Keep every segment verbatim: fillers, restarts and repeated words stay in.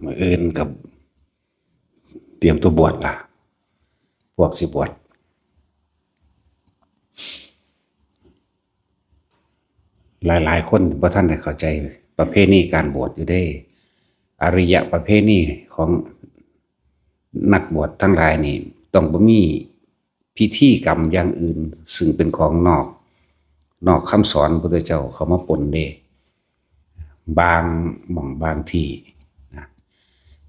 มื้ออื่นกับเตรียมตัวบวชล่ะ พวกสิบวช หลายๆคนบ่ทันได้เข้าใจประเพณีการบวชอยู่เด้ อริยประเพณีของนักบวชทั้งหลายนี่ ต้องบ่มีพิธีกรรมอย่างอื่น ซึ่งเป็นของนอก นอกคำสอนพระพุทธเจ้าเข้ามาปนเด้ บางหม่องบางที่นะ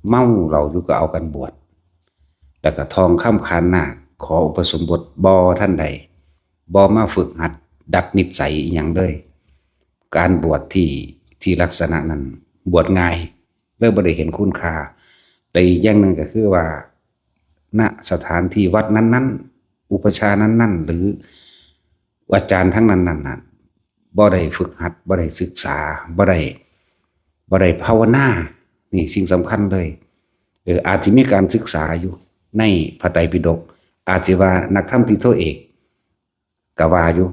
เมาเหล้าอยู่ก็เอากันบวช แล้วก็ทองคำขันนาค ขออุปสมบทบ่ทันได้ บ่มาฝึกหัดดัดนิสัยอีหยังเลย การบวชที่ ที่ลักษณะนั้น บวชง่าย เลยบ่ได้เห็นคุณค่า แต่อีกอย่างหนึ่งก็คือว่า ณ สถานที่วัดนั้นๆ อุปัชฌาย์นั้นๆ หรืออาจารย์ทั้งนั้นๆ น่ะ บ่ได้ฝึกหัด บ่ได้ศึกษา บ่ได้ บ่ได้ภาวนา นี่สิ่งสำคัญเลย เออ อาจสิมีการศึกษาอยู่ในพระไตรปิฎก อาจสิว่านักธรรมตรีโทเอก ก็ว่าอยู่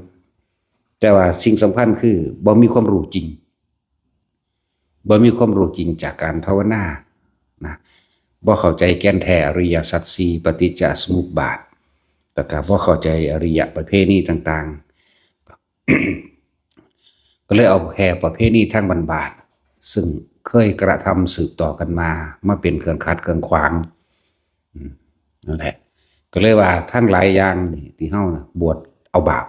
แต่ว่าสิ่งสำคัญคือบ่มีความรู้จริง บ่มีความรู้จริงจากการภาวนานะ บ่เข้าใจแก่นแท้อริยสัจสี่ ปฏิจจสมุปบาท แล้วก็บ่เข้าใจอริยประเพณีต่างๆ ก็เลยเอาแค่ประเพณีทางบ้านๆ ซึ่งเคยกระทำสืบต่อกันมา มาเป็นเครื่องขัดเครื่องขวาง อืม นั่นแหละ ก็เลยว่าทั้งหลายอย่างนี่ที่เฮาน่ะ บวชเอาบาป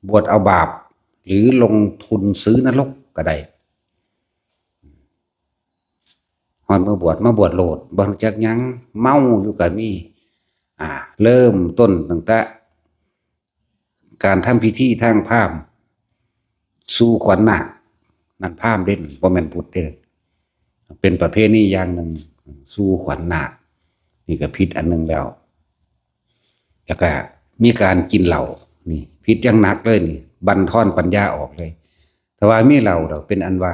บวชเอาบาป หรือลงทุนซื้อนรกก็ได้ ฮอดมื้อบวชมาบวชโลด บ่รู้จักหยัง เมาอยู่ก็มี อ่า เริ่มต้นตั้งแต่ การทำพิธีทางพราหมณ์ สู่ขวัญนาค นั่นพราหมณ์เด้ บ่แม่นพุทธเด้ เป็นประเพณีอย่างหนึ่ง สู่ขวัญนาค นี่ก็ผิดอันหนึ่งแล้ว แล้วก็มีการกินเหล้า นี่ผิดอย่างหนักเลยนี่ บั่นทอนปัญญาออกเลย ถ้าว่ามีเหล้าดอก เป็นอันว่า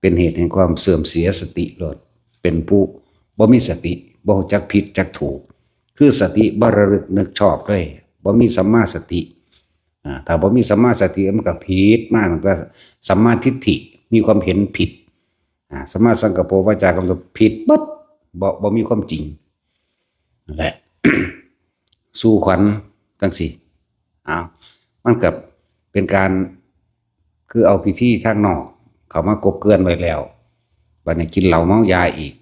เป็นเหตุแห่งความเสื่อมเสียสติโลด เป็นผู้บ่มีสติ บ่รู้จักผิดจักถูก คือสติบ่ระลึกนึกชอบเลย บ่มีสัมมาสติ อ่า ถ้าบ่มีสัมมาสติมันก็ผิดมาตั้งแต่สัมมาทิฏฐิ มีความเห็นผิด อ่า สัมมาสังกัปโป วาจากรรมผิดเบิด บ่ บ่มีความจริง นั่นแหละ สู่ขวัญจังซี่ อ้าว มันก็เป็นการ คือเอาพิธีทางนอกเข้ามากลบเกลื่อนไว้แล้ว บัดนี้กินเหล้าเมายาอีก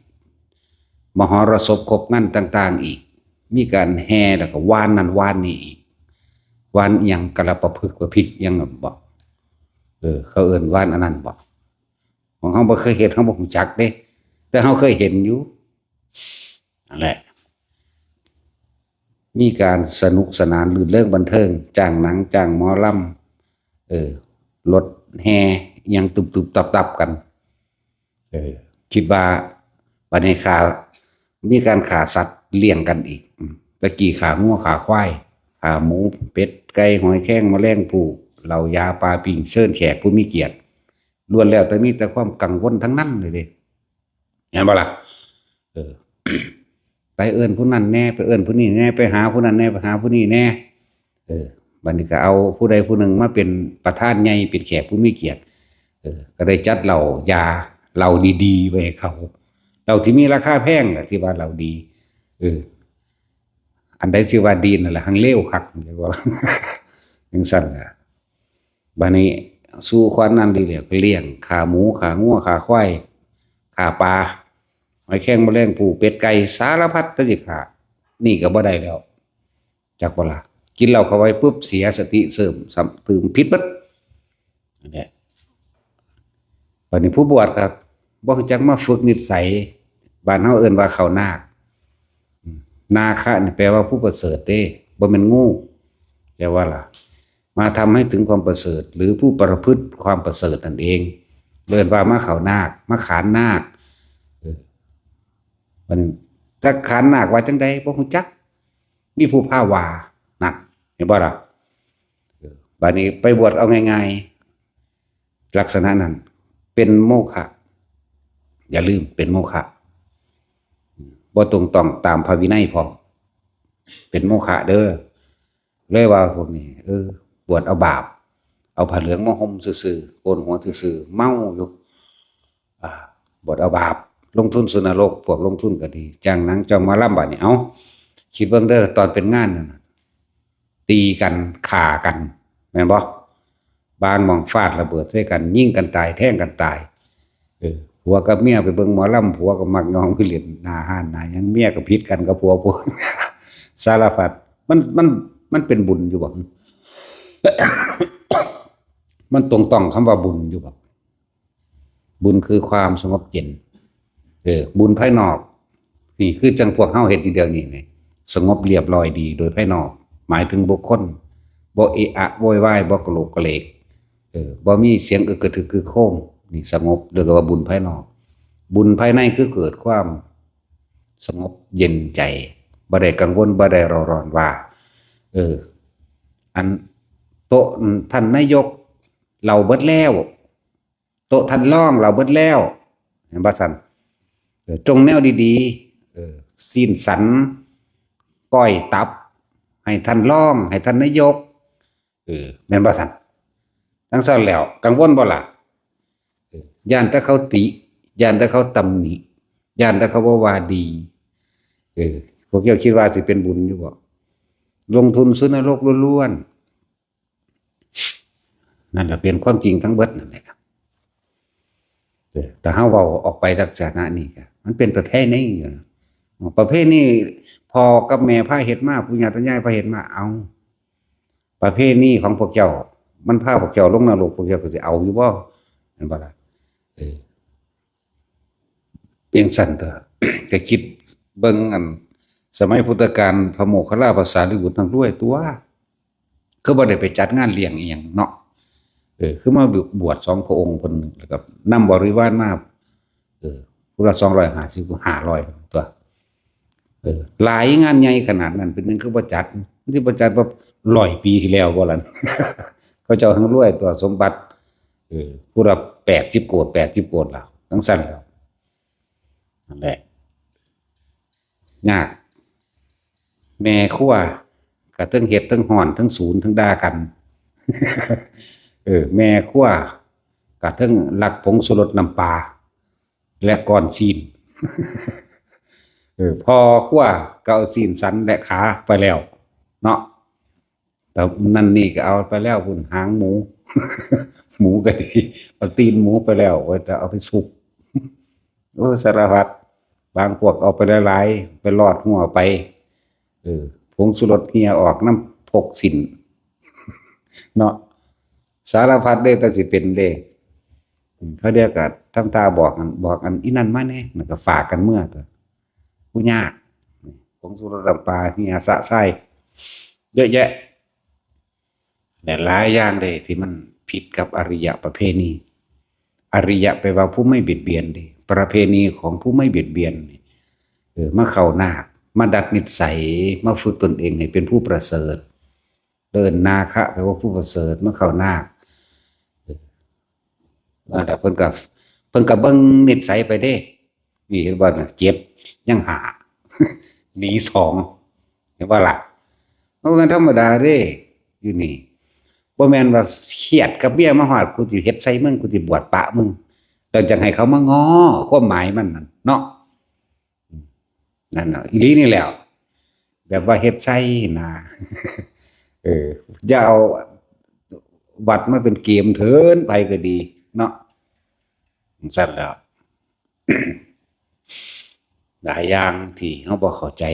มหรสพครบงานต่างๆอีก มีการแห่แล้วก็ว่านนั่นว่านนี่อีก ว่านอิหยังกาลปะพฤกษ์ปะพฤกษ์อิหยังนั่นบ่ เออ เขาเอิ้นว่านอันนั้นบ่ ของเฮาบ่เคยเห็น เฮาบ่รู้จักเด้ แต่เฮาเคยเห็นอยู่ นั่นแหละ มีการสนุกสนานรื่นเริงบันเทิง จ้างหนัง จ้างหมอลำ เออ รถแห่อิหยังตุบๆตับๆกัน เออ คิดว่าบัดนี้ฆ่า มีการฆ่าสัตว์เลี้ยงกันอีก อืม แต่กี้ฆ่างัวฆ่าควาย ฆ่าหมู เป็ด ไก่ หอยแครง แมลงภู่ เหล้ายา ปลาปิ้ง เชิญแขกผู้มีเกียรติ ล้วนแล้วแต่มีแต่ความกังวลทั้งนั้นเลยเด้ เห็นบ่ล่ะ เออ ไปเอิ้นผู้นั้นแหน่ ไปเอิ้นผู้นี้แหน่ ไปหาผู้นั้นแหน่ ไปหาผู้นี้แหน่ เออ บัดนี้ก็เอาผู้ใดผู้หนึ่งมาเป็นประธานใหญ่ เป็นแขกผู้มีเกียรติ เออ ก็ได้จัดเหล้ายา เหล้าดีๆไว้ให้เขา เหล้าที่มีราคาแพงล่ะ ที่ว่าเหล้าดี เออ อันใดที่ว่าดีนั่นแหละ หังเลวคัก จังซั่นล่ะ บัดนี้สู่ขวัญนั่นดีแล้ว เลี้ยง ฆ่าหมู ฆ่างัว ฆ่าควาย ฆ่าปลา หอยแครง แมลงภู่ เป็ด ไก่ สารพัดแต่สิฆ่า นี่ก็บ่ได้แล้ว จักบ่ล่ะ กินเหล้าเข้าไปปุ๊บ เสียสติเสื่อม ซ้ำตื่นผิดเบิด นั่นแหละ บัดนี้ผู้บวชครับ บ่รู้จักมาฝึกนิสัย บ้านเฮาเอิ้นว่าเข้านาค อืม นาคะนี่แปลว่าผู้ประเสริฐเด้ บ่แม่นงู แต่ว่าล่ะ มาทำให้ถึงความประเสริฐ หรือผู้ประพฤติความประเสริฐนั่นเอง เอิ้นว่ามาเข้านาค มาขานนาค เออ บัดนี้ จักขานนาคว่าจังใด บ่รู้จัก มีผู้พาว่า นั่น เห็นบ่ล่ะ เออ บัดนี้ไปบวชเอาง่ายๆ ลักษณะนั้น เป็นโมฆะ อย่าลืม เป็นโมฆะ บ่ตรงต้องตามพระวินัยพร้อม เป็นโมฆะเด้อ เลยว่าพวกนี้ เออ บวชเอาบาป เอาผ้าเหลืองมาห่มซื่อๆ โกนหัวซื่อๆ เมาอยู่ อ่า บวชเอาบาป ลงทุนสู่นรก พวกลงทุนก็ดี จ้างหนังจ้างหมอลำ บาดนี้ เอ้า คิดเบิ่งเด้อ ตอนเป็นงานนั่นน่ะ ตีกัน ฆ่ากัน แม่นบ่ บางหม่องฟาดระเบิดใส่กัน ยิงกันตาย แทงกันตาย เออ ผัวกับเมียไปเบิ่งหมอลำ ผัวก็มักย่องไปเล่นหน้าห้านหน้าหยัง เมียก็ผิดกันกับผัว ผัว สารพัด มัน มัน มันเป็นบุญอยู่บ่ มันตรงต้องคำว่าบุญอยู่บ่ บุญคือความสงบเย็น เออ บุญภายนอก นี่คือจั่งพวกเฮาเฮ็ดอยู่เดี๋ยวนี้นี่ สงบเรียบร้อยดีโดยภายนอก หมายถึงบุคคล บ่เอะอะโวยวาย บ่กระโหลกกระเลก เออ บ่มีเสียงอึกกระทึกคึกโครม นี่สงบ เรียกว่าบุญภายนอก บุญภายในคือเกิดความสงบเย็นใจ บ่ได้กังวล บ่ได้เร่าร้อนว่า เออ อันโต๊ะท่านนายก เหล้าเบิดแล้ว โต๊ะท่านรองเหล้าเบิดแล้ว แม่นบ่ซั่น เออ จงแนวดีๆ เออ ซี้นสัน ก้อยตับ ให้ท่านรอง ให้ท่านนายก เออ แม่นบ่ซั่น จั่งซั่นแล้ว กังวลบ่ล่ะ เออ ย้านแต่เขาติ ย้านแต่เขาตำหนิ ย้านแต่เขาบ่ว่าดี เออ พวกเจ้าคิดว่าสิเป็นบุญอยู่บ่ ลงทุนสู่นรกล้วนๆ นั่นแหละเป็นความจริงทั้งเบิดนั่นแหละ เออ แต่เฮาเว้าออกไปลักษณะนี้ก็ มันเป็นประเพณีอยู่นะ ประเพณีพ่อกับแม่พาเฮ็ดมา ปู่ย่าตายายพาเฮ็ดมา เอา ประเพณีของพวกเจ้า มันพาพวกเจ้าลงนรก พวกเจ้าก็สิเอาอยู่บ่ แม่นบ่ล่ะ เออ เพียงซั่นเถาะ ก็คิดเบิ่งอัน สมัยพุทธกาล พระโมคคัลลาภาษารีบุตรทั้งรวยตัว คือบ่ได้ไปจัดงานเลี้ยงอีหยังเนาะ เออ คือมาบวชสองพระองค์เพิ่น แล้วก็นำบริวารมา เออ ผู้ละสองร้อยห้าสิบ ห้าร้อยตัว เออ หลายงานใหญ่ขนาดนั้น เป็นหยังคือบ่จัด ที่บ่จัดว่าร้อยปีที่แล้วบ่ล่ะ เขาเจ้าทั้งรวยตัว สมบัติ เออ ผู้ละแปดสิบโกด แปดสิบโกดแล้ว จั่งซั่นแล้ว นั่นแหละ ยาก แม่ครัวก็เทิงเฮ็ด เทิงฮ้อน เทิงสูน เทิงด่ากัน เออ แม่ครัวก็เทิงลักผงชูรสน้ำปลา และก้อนซี้น เออ พ่อครัวก็เอาซี้นสันและขาไปแล้ว เนาะ แต่นั่นนี่ก็เอาไปแล้ว พุ้นหางหมู หมูก็ดี เอาตีนหมูไปแล้ว ไว้แต่เอาไปสุก โอ้ สารพัด บางพวกเอาไปหลายๆ ไปลอดหัวไป เออ ผงชูรสเหี่ยออกนำพกซี้น เนาะ สารพัดเด้ แต่สิเป็นเด้ อืม เขาเรียกก็ทำท่าบอกอัน บอกอันอีนั่นมาแหน่ มันก็ฝากกันเมือตัว ผู้ยาก ผงชูรสน้ำปลาเหี่ยสะไส้ เยอะแยะ และหลายอย่างเด้ที่มันผิดกับอริยประเพณี อริยะแปลว่าผู้ไม่เบียดเบียนเด้ ประเพณีของผู้ไม่เบียดเบียนนี่ เออ มาเข้านาค มาดัดนิสัย มาฝึกตนเองให้เป็นผู้ประเสริฐ เอิ้นนาคะแปลว่าผู้ประเสริฐ มาเข้านาค เออ นั่นแหละ เพิ่นก็ เพิ่นก็เบิ่งนิสัยไปเด้ นี่เห็นบ่น่ะ เจ็ด ยังห้า หนีสอง เห็นบ่ล่ะ มันบ่แม่นธรรมดาเด้ อยู่นี่ บ่แม่นว่าเครียดกับเมียมาฮอด กูสิเฮ็ดใส่มึง กูสิบวชปะมึง แล้วจั่งให้เขามาง้อ ความหมายมันนั่นเนาะ นั่นน่ะ อีหลีนี่แหล้ว แบบว่าเฮ็ดใส่นะ เออ อย่าเอาวัดมาเป็นเกมเถิน ไผก็ดีเนาะ จั่งซั่นแหล้ว หลายอย่างที่เฮาบ่เข้าใจ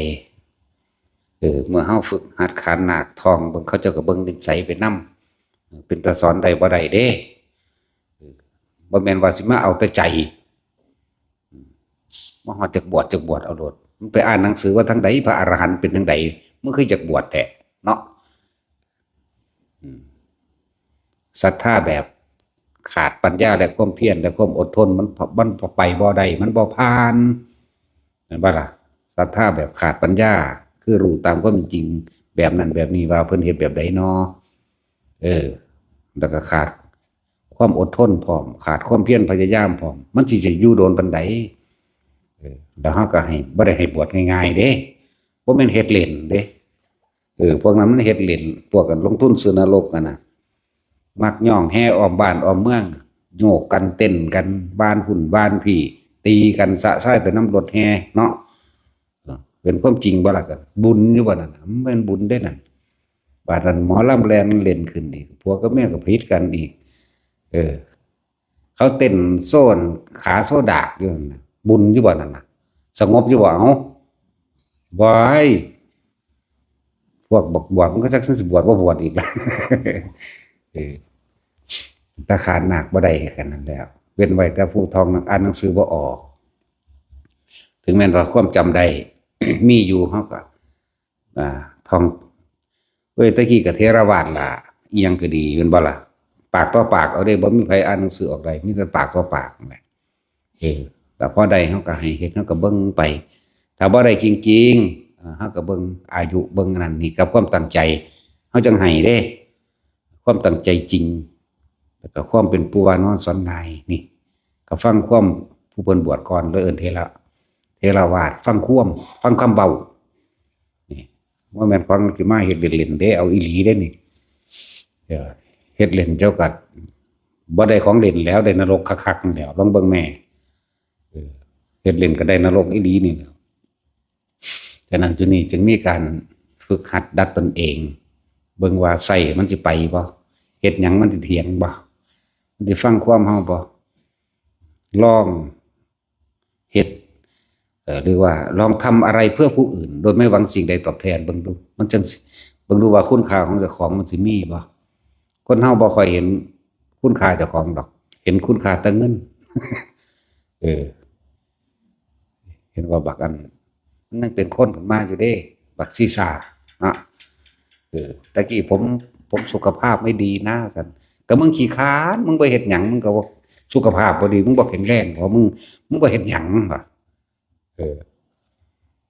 เออ เมื่อเฮาฝึกหัดขานนาคท่องเบิ่ง เขาเจ้าก็เบิ่งนิสัยไปนำ เป็นตาสอนได้บ่ได้เด้ เออ บ่แม่นว่าสิมาเอาแต่ใจ อืม มาฮอดจักบวช จักบวชเอาโลด มึงไปอ่านหนังสือว่าทางใด พระอรหันต์เป็นทางใด มึงคือจักบวชแท้ เนาะ อืม ศรัทธาแบบขาดปัญญาและความเพียรและความอดทน มัน มันไปบ่ได้ มันบ่ผ่าน แม่นบ่ล่ะ ศรัทธาแบบขาดปัญญา คือรู้ตามความจริง แบบนั้นแบบนี้ ว่าเพิ่นเฮ็ดแบบใดน้อ เออ แล้วก็ขาดความอดทนพร้อม ขาดความเพียรพยายามพร้อม มันสิจะอยู่โดนปานใด เออ แล้วเฮาก็ให้ บ่ได้ให้บวชง่ายๆเด้ บ่แม่นเฮ็ดเล่นเด้ เออ พวกนั้นมันเฮ็ดเล่น พวกกันลงทุนสู่นรกนั่นน่ะ มักย่องแห่อ้อมบ้านอ้อมเมือง โยกกันเต้นกัน บ้านพุ้นบ้านพี้ ตีกันสะซ้ายไปนำรถแห่เนาะ เออ เป็นความจริงบ่ล่ะ ซั่น บุญอยู่บ่นั่นน่ะ มันเป็นบุญเด้นั่น บาดนั้นหมอลำแล่นเล่นขึ้นอีก ผัวกับเมียก็ผิดกันอีก เออ เขาเต้นโซ่นขาโซ่ดากอยู่นั่นน่ะ บุญอยู่บ่นั่นน่ะ สงบอยู่บ่ เอ้า บ่าย พวกบักบวชมันก็จักสิบวชบ่บวชอีกละ เออ แต่ขาดนาคบ่ได้กันนั่นแหล้ว เว้นไว้แต่ผู้ท่องหนัง อ่านหนังสือบ่ออก ถึงแม้นว่าความจำได้ มีอยู่ เฮาก็ อ่า ท่อง เอ้ย แต่กี้ก็เถรวาทล่ะ อีหยังก็ดี แม่นบ่ล่ะ ปากต่อปากเอาเด้ บ่มีไผอ่านหนังสือออกได้ มีแต่ปากต่อปากนั่นแหละ เออ แต่พอได้เฮาก็ให้เฮ็ด เฮาก็เบิ่งไป ถ้าบ่ได้จริงๆ อ่า เฮาก็เบิ่งอายุ เบิ่งอันนั้น นี่กับความตั้งใจ เฮาจั่งให้เด้ ความตั้งใจจริง แล้วก็ความเป็นผู้ว่านอนสอนง่าย นี่ ก็ฟังความผู้เพิ่นบวชก่อน เลยเอิ้นเถระ เถรวาท ฟังความ ฟังคำเว้า นี่ บ่แม่นของสิมาเฮ็ดเล่นๆเด้ เอาอีหลีเด้นี่ เออ เฮ็ดเล่นเจ้าก็บ่ได้ของเล่นแล้ว ได้นรกคักๆนั่นแหล้ว ลองเบิ่งแหน่ เออ เฮ็ดเล่นก็ได้นรกอีหลีนี่แหล้ว ฉะนั้นจุดนี้จึงมีการฝึกหัดดัดตนเอง เบิ่งว่าใส่มันสิไปบ่ เฮ็ดหยังมันสิเถียงบ่ มันสิฟังความเฮาบ่ ลองเฮ็ด เอ่อ หรือว่าลองทำอะไรเพื่อผู้อื่น โดยไม่หวังสิ่งใดตอบแทน เบิ่งดู มันจั่งสิ เบิ่งดูว่าคุณค่าของเจ้าของมันสิมีบ่ คนเฮาบ่ค่อยเห็นคุณค่าเจ้าของดอก เห็นคุณค่าแต่เงิน เออ เห็นว่าบักอัน มันยังเป็นคนขึ้นมาอยู่เด้ บักซีซ่าเนาะ เออ แต่กี้ผม ผมสุขภาพไม่ดีนะ ซั่น ก็มึงขี้คร้าน มึงบ่เฮ็ดหยัง มึงก็บ่ สุขภาพบ่ดี มึงบ่แข็งแรง เพราะมึง มึงบ่เฮ็ดหยัง ว่า เออ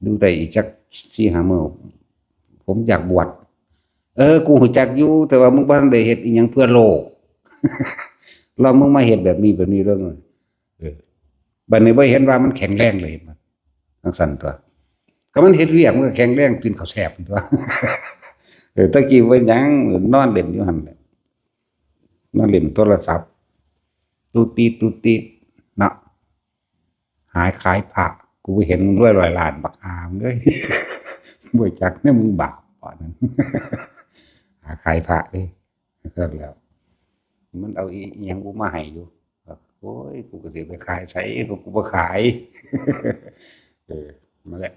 อยู่ได้อีกจักสี่ห้ามื้อ ผมอยากบวช เออ กูรู้จักอยู่ แต่ว่ามึงบ่ทันได้เฮ็ดอิหยังเพื่อโลก แล้วมึงมาเฮ็ดแบบนี้ แบบนี้เรื่อง เออ บัดนี้บ่เห็นว่ามันแข็งแรงเลย เห็นบ่ จั่งซั่นตั๊ว ก็มันเฮ็ดเวียกมันก็แข็งแรง กินข้าวแซ่บตั๊ว เออ แต่กี้บ่หยัง นอนเล่นอยู่หั่นแหละ นอนเล่นโทรศัพท์ ตุ๊ดติ๊ดตุ๊ดติ๊ดเนาะ หาขายพระ กูเห็นมึงรวยร้อยล้าน บักห่ามึงเอ้ย บ่จักเนี่ย มึงบาปปานนั้น หาขายพระเด้ แล้ว มันเอาอีหยังกูมาให้อยู่ โอ้ย กูก็สิไปขายไส กู กูบ่ขาย เออ นั่นแหละ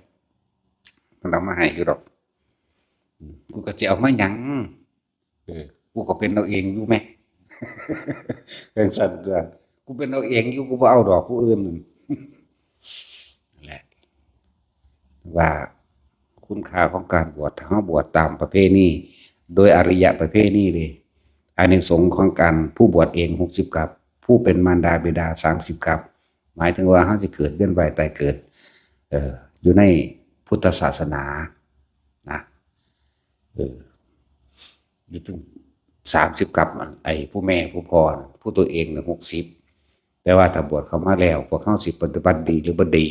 มันเอามาให้อยู่ดอก อืม กูก็สิเอามาหยัง เออ กูก็เป็นเอาเองอยู่แหม จั่งซั่นตั๊ว กูเป็นเอาเองอยู่ กูบ่เอาดอกผู้อื่น นั่นแหละ ว่าคุณค่าของการบวช ถ้าเฮาบวชตามประเพณี โดยอริยประเพณีเลย อานิสงส์ของการผู้บวชเองหกสิบกัป ผู้เป็นมารดาบิดาสามสิบกัป หมายถึงว่าเฮาสิเกิดเวียนว่ายตายเกิด เอ่อ อยู่ในพุทธศาสนา นะ เออ อยู่ถึงสามสิบกัป ไอ้ผู้แม่ผู้พ่อน่ะ ผู้ตัวเองน่ะหกสิบ แต่ว่าถ้าบวชเข้ามาแล้ว พวกเฮาสิปฏิบัติดีหรือบ่ดี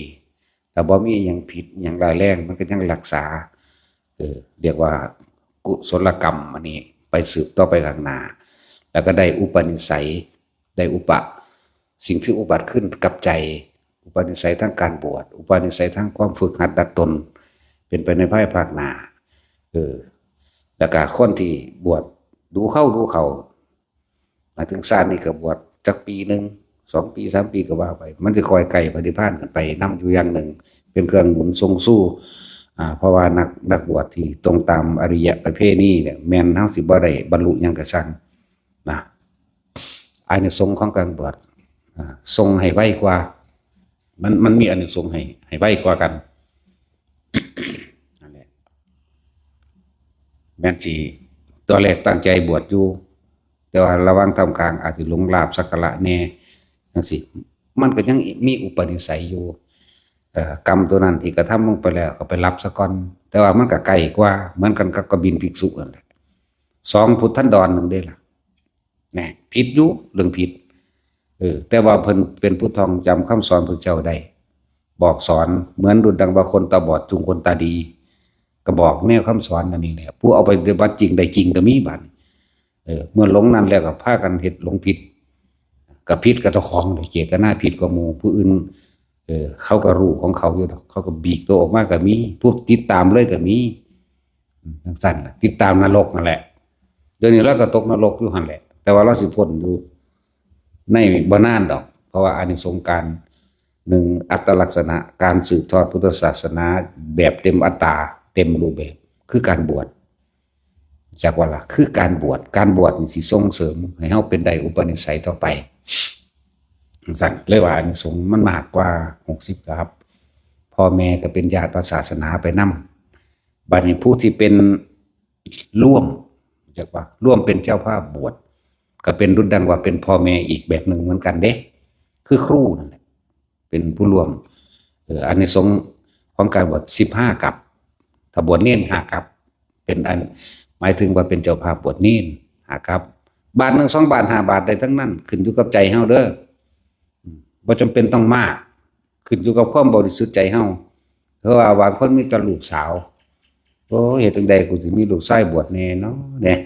ถ้าบ่มีอิหยังผิดอิหยังร้ายแรง มันก็ยังรักษา เออ เรียกว่ากุศลกรรมอันนี้ไปสืบต่อไปข้างหน้า แล้วก็ได้อุปนิสัย ได้อุปะ สิ่งที่อุบัติขึ้นกับใจ อุปนิสัยทางการบวช อุปนิสัยทางความฝึกหัดดัดตน เป็นไปในภายภาคหน้า เออ แล้วก็คนที่บวชดูเข้าดูเข้า มาถึงชาตินี้ก็บวชจักปีหนึ่ง สองปี สามปีก็ว่าไป มันสิค่อยใกล้พระนิพพานกันไปนำอยู่อย่างหนึ่ง เป็นเครื่องหนุนส่งสู้ อ่า เพราะว่านัก นักบวชที่ตรงตามอริยประเพณีเนี่ย แม่นเฮาสิบ่ได้บรรลุหยังก็ช่างนะ อานิสงส์ของการบวช อ่า ส่งให้ไวกว่า มัน มันมีอานิสงส์ให้ ให้ไวกว่ากัน นั่นแหละ แม่นสิ ตอนแรกตั้งใจบวชอยู่ แต่ว่าระหว่างท่ามกลางอาจสิหลงลาภสักการะแหน่ จั่งซี้ มันก็ยังมีอุปนิสัยอยู่ เอ่อ กรรมตัวนั้นที่กระทำลงไปแล้วก็ไปรับซะก่อน แต่ว่ามันก็ใกล้กว่า เหมือนกันกับกบิลภิกษุนั่นแหละ สองพุทธันดรหนึ่งเด้ล่ะ แหน่ ผิดอยู่ เรื่องผิด เออ แต่ว่าเพิ่นเป็นผู้ท่องจำคำสอนพระเจ้าได้ บอกสอน เหมือนดุจดังว่าคนตาบอดจูงคนตาดี ก็บอกแนวคำสอนอันนี้แหละ ผู้เอาไปปฏิบัติจริงได้จริงก็มีบัดนี้ เออ เมื่อหลงนั้นแล้วก็พากันเฮ็ดหลงผิด ก็ผิดกับเจ้าของ เจตนาผิดกับหมู่ ผู้อื่น เออ เขาก็รู้ของเขาอยู่ดอก เขาก็บีกตัวออกมาก็มี ผู้ติดตามเลยก็มี อืม จังซั่นน่ะ ติดตามนรกนั่นแหละ เดี๋ยวนี้เราก็ตกนรกอยู่หั่นแหละ แต่ว่าเราสิพ้นอยู่ในบ่นานดอก เพราะว่าอานิสงส์การ หนึ่ง อัตลักษณะการสืบทอดพุทธศาสนาแบบเต็มอัตรา เต็มรูปแบบ คือการบวช จักว่าล่ะ คือการบวช การบวชนี่สิส่งเสริมให้เราเป็นได้อุปนิสัยต่อไป จังซั่นเลยว่าอานิสงส์มันมากกว่าหกสิบกับ พ่อแม่ก็เป็นญาติพระศาสนาไปนำ บัดนี้ผู้ที่เป็นร่วม จักว่าร่วมเป็นเจ้าภาพบวช ก็เป็นดุจดังว่าเป็นพ่อแม่อีกแบบหนึ่งเหมือนกันเด้ คือครูนั่นแหละ เป็นผู้ร่วม เอ่อ อานิสงส์ของการบวชสิบห้ากับ ถ้าบวชเณรห้ากับ เป็นอัน หมายถึงว่าเป็นเจ้าภาพบวชเณรห้ากับ บาทหนึ่ง สองบาท ห้าบาท ได้ทั้งนั้น ขึ้นอยู่กับใจเฮาเด้อ อืม บ่จำเป็นต้องมาก ขึ้นอยู่กับความบริสุทธิ์ใจเฮา เพราะว่าบางคนมีแต่ลูกสาว โอ้ย เฮ็ดจั่งใดกูสิมีลูกชายบวชแน่เนาะ เนี่ย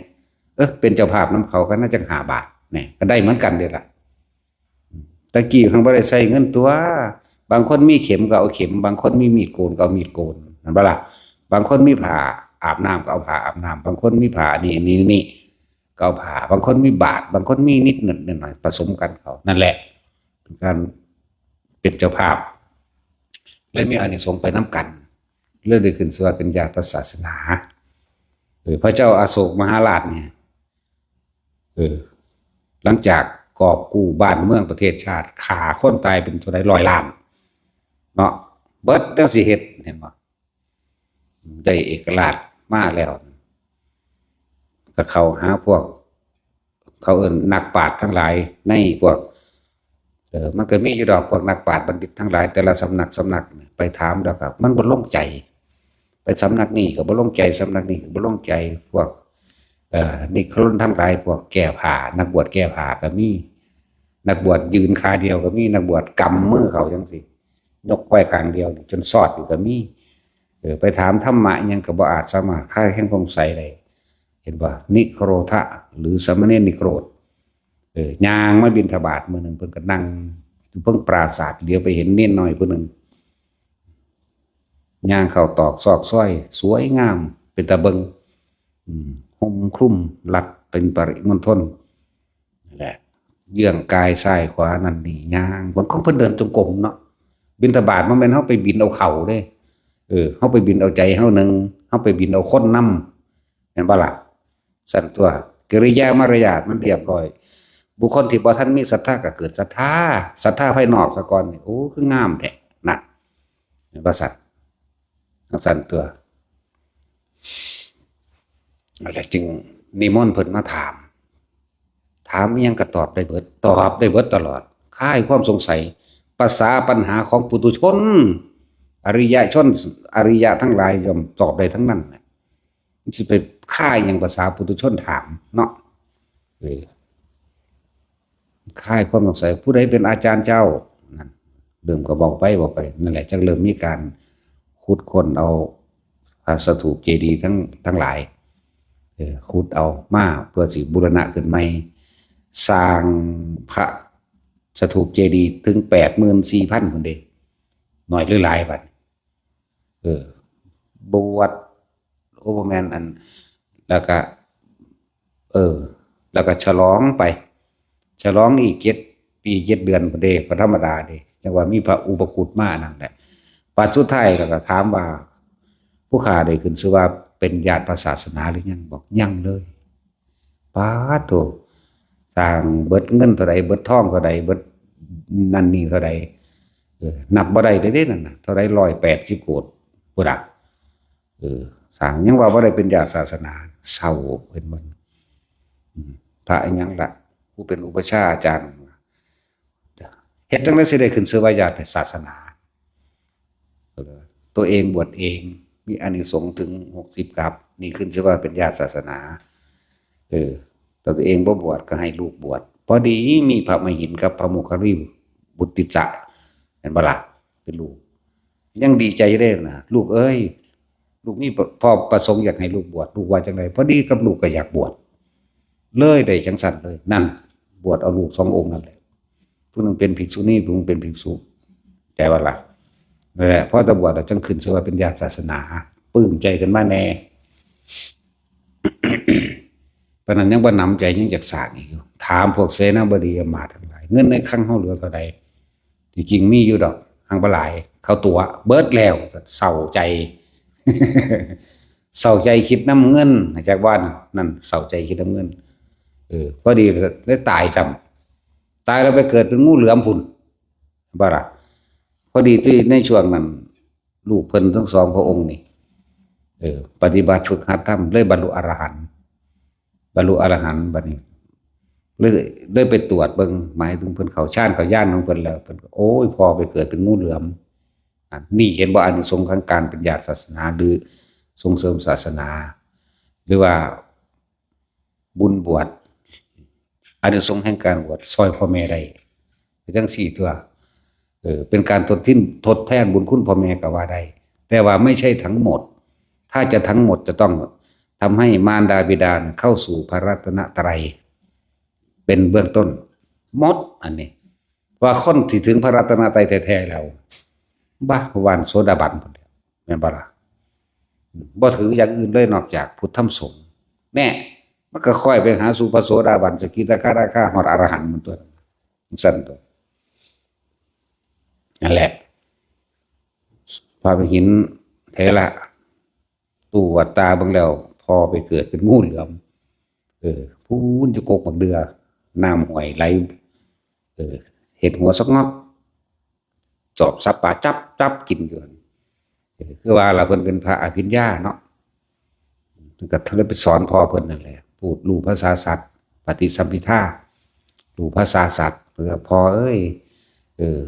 เออ เป็นเจ้าภาพนำเขาก็น่าจะห้าบาท เนี่ย ก็ได้เหมือนกันเด้ล่ะ ตะกี้เพิ่นบ่ได้ใช้เงินตัว บางคนมีเข็มก็เอาเข็ม บางคนมีมีดโกนก็เอามีดโกน แม่นบ่ล่ะ บางคนมีผ้าอาบน้ำก็เอาผ้าอาบน้ำ บางคนมีผ้านี่ นี่ นี่ ก็เอาผ้า บางคนมีบาตร บางคนมีนิดหน่อยหน่อย ผสมกันเขา นั่นแหละ เป็นการเป็นเจ้าภาพ และมีอานิสงส์ไปนำกัน เลยได้ขึ้นชื่อว่าเป็นญาติพระศาสนา เออ พระเจ้าอโศกมหาราชเนี่ย เออ หลังจากกอบกู้บ้านเมืองประเทศชาติ ฆ่าคนตายเป็นเท่าใดร้อยล้าน เนาะ เบิดแนวสิเฮ็ด เห็นบ่ ได้เอกราชมาแล้ว ก็เข้าหาพวก เขาเอิ้นนักปราชญ์ทั้งหลายในพวก เออ มันก็มีอยู่ดอกพวกนักปราชญ์บัณฑิตทั้งหลาย แต่ละสำนักสำนักเนี่ย ไปถามแล้วก็มันบ่ลงใจ ไปสำนักนี้ก็บ่ลงใจ สำนักนี้ก็บ่ลงใจ พวก เอ่อ นิครนทั้งหลาย พวกแก้ผ้า นักบวชแก้ผ้าก็มี นักบวชยืนขาเดียวก็มี นักบวชกำมือเขาจั่งซี้ ยกไว้ข้างเดียวนี่จนซอดอยู่ก็มี เออ ไปถามธรรมะอิหยังก็บ่อาจสามารถคลายแคลงสงสัยได้ เห็นบ่ นิโครธะ หรือสามเณรนิโครธ เออ ย่างมาบิณฑบาตมื้อหนึ่ง เพิ่นก็นั่งอยู่เพิ่งปราสาท เหลียวไปเห็นเณรน้อยผู้หนึ่ง ย่างเข้าตอกซอกซอย สวยงาม เป็นตาเบิ่ง อืม ห่มคลุมรัดเป็นปริมณฑล นั่นแหละ เยื่องกายซ้ายขวานั่นนี่ ย่าง เพิ่นของเพิ่นเดินจงกรมเนาะ บิณฑบาตบ่แม่นเฮาไปบิณเอาข้าวเด้ เออ เฮาไปบิณเอาใจเฮาหนึ่ง เฮาไปบิณเอาคนนำ แม่นบ่ล่ะ ซั่นตั๊ว กิริยามารยาทมันเรียบร้อย บุคคลที่บ่ทันมีศรัทธาก็เกิดศรัทธา ศรัทธาภายนอกซะก่อนนี่ โอ้ คืองามแท้ นั่น แม่นบ่ซั่น จั่งซั่นตั๊ว แล้วจึงนิมนต์เพิ่นมาถาม ถามอิหยังก็ตอบได้เบิด ตอบได้เบิดตลอด คลายความสงสัย ภาษาปัญหาของปุถุชน อริยชน อริยะทั้งหลายย่อมตอบได้ทั้งนั้นแหละ สิไปคลายหยังภาษาปุถุชนถามเนาะ เออ คลายความสงสัย ผู้ใดเป็นอาจารย์เจ้า นั่น เริ่มก็บอกไป บอกไป นั่นแหละ จักเริ่มมีการขุดค้นเอาพระสถูปเจดีย์ทั้ง ทั้งหลาย เออ ขุดเอามาเพื่อสิบูรณะขึ้นใหม่ สร้างพระสถูปเจดีย์ถึงแปดหมื่นสี่พันพุ้นเด้ น้อยหรือหลายบัด เออ บวช โอ้ บ่แม่น อัน แล้วก็ เออ แล้วก็ฉลองไป ฉลองอีกเจ็ดปีเจ็ดเดือนพุ้นเด้ บ่ธรรมดาเด้ จั่งว่ามีพระอุปคุตมานั่นแหละ บัดสุดท้ายแล้วก็ถามว่า ผู้ข้าได้ขึ้นชื่อว่าเป็นญาติพระศาสนาหรือยัง บอกยังเลย ป๊าดโธ่ สร้างเบิดเงินเท่าใด เบิดทองเท่าใด เบิดนั่นนี่เท่าใด เออ นับบ่ได้เลยเด้นั่นน่ะ เท่าใด ร้อยแปดสิบโกฏพุ้นน่ะ เออ สร้างยังว่าบ่ได้เป็นญาติศาสนา เศร้าเป็นมัน อืม พระอิหยังล่ะ ผู้เป็นอุปัชฌาย์อาจารย์ เฮ็ดจั่งใดสิได้ขึ้นชื่อว่าญาติศาสนา ตัวเองบวชเอง มีอานิสงส์ถึงหกสิบกับ นี่ขึ้นชื่อว่าเป็นญาติศาสนา เออ แต่ตัวเองบ่บวชก็ให้ลูกบวช พอดีมีพระมหินทร์กับพระโมคคัลลีบุตติสสะ เห็นบ่ล่ะ เป็นลูก ยังดีใจเด้นะ ลูกเอ้ย ลูกมีพ่อประสงค์อยากให้ลูกบวช ลูกว่าจั่งใด พอดีกับลูกก็อยากบวช เลยได้จั่งซั่นเลย นั่น บวชเอาลูกสององค์นั่นแหละ ผู้หนึ่งเป็นภิกษุณี ผู้หนึ่งเป็นภิกษุ ใจว่าล่ะนั่นแหละพอตะบวชแล้วจังขึ้นชื่อว่าเป็นญาติศาสนาปลื้มใจขึ้นมาแน่ ปานนั้นยังบ่หนำใจยังอยากสร้างอีกอยู่ ถามพวกเสนาบดีอำมาตย์ทั้งหลาย เงินในคลังเฮาเหลือเท่าใด ที่จริงมีอยู่ดอก หังบ่หลาย เขาตั๋วเบิดแล้ว เศร้าใจ เศร้าใจคิดนำเงิน จักว่านั่น เศร้าใจคิดนำเงิน เออ พอดีได้ตายซ้ำ ตายแล้วไปเกิดเป็นงูเหลือมพุ้น บ่ล่ะ พอดีที่ในช่วงนั้น ลูกเพิ่นทั้งสองพระองค์นี่ เออ ปฏิบัติฝึกหัดธรรม เลยบรรลุอรหันต์ บรรลุอรหันต์บัดนี้ เลย เลยไปตรวจเบิ่ง หมายถึงเพิ่นเข้าฌานเข้าญาณของเพิ่นแล้ว เพิ่นก็ โอ้ย พ่อไปเกิดเป็นงูเหลือม อันนี้เห็นบ่ อานิสงส์ของการเป็นญาติศาสนา หรือส่งเสริมศาสนา หรือว่าบุญบวช อานิสงส์แห่งการบวช ซ่อยพ่อแม่ได้ จั่งซี้ตั่ว เออ เป็นการทดทิน ทดแทนบุญคุณพ่อแม่ก็ว่าได้ แต่ว่าไม่ใช่ทั้งหมด ถ้าจะทั้งหมดจะต้องทำให้มารดาบิดาเข้าสู่พระรัตนตรัย เป็นเบื้องต้น หมด อันนี้ ว่าคนที่ถึงพระรัตนตรัยแท้ๆแล้ว บ่า วันโสดาบันพุ้นแหละ แม่นบ่ล่ะ บ่ถืออย่างอื่นเลยนอกจากพุทธธรรมสงฆ์ แน่ มันก็ค่อยไปหาสู่พระโสดาบัน สกิทาคานาคา ฮอดอรหันต์มันตั่ว ซั่นตั่ว นั่นแหละ พระมหินเถระ ตรวจตาเบิ่งแล้ว พ่อไปเกิดเป็นงูเหลือม เออ พู้นอยู่กกบักเดื่อ น้ำห้วยไหล เออ เห็ดหัวสะงอก จอบสับปะจับจับกินอยู่หั่น เออ คือว่าล่ะ เพิ่นเป็นพระอภิญญาเนาะ เพิ่นก็เลยไปสอนพ่อเพิ่นนั่นแหละ พูดรู้ภาษาสัตว์ ปฏิสัมภิทา รู้ภาษาสัตว์ เพิ่นก็ "พ่อเอ้ย เออ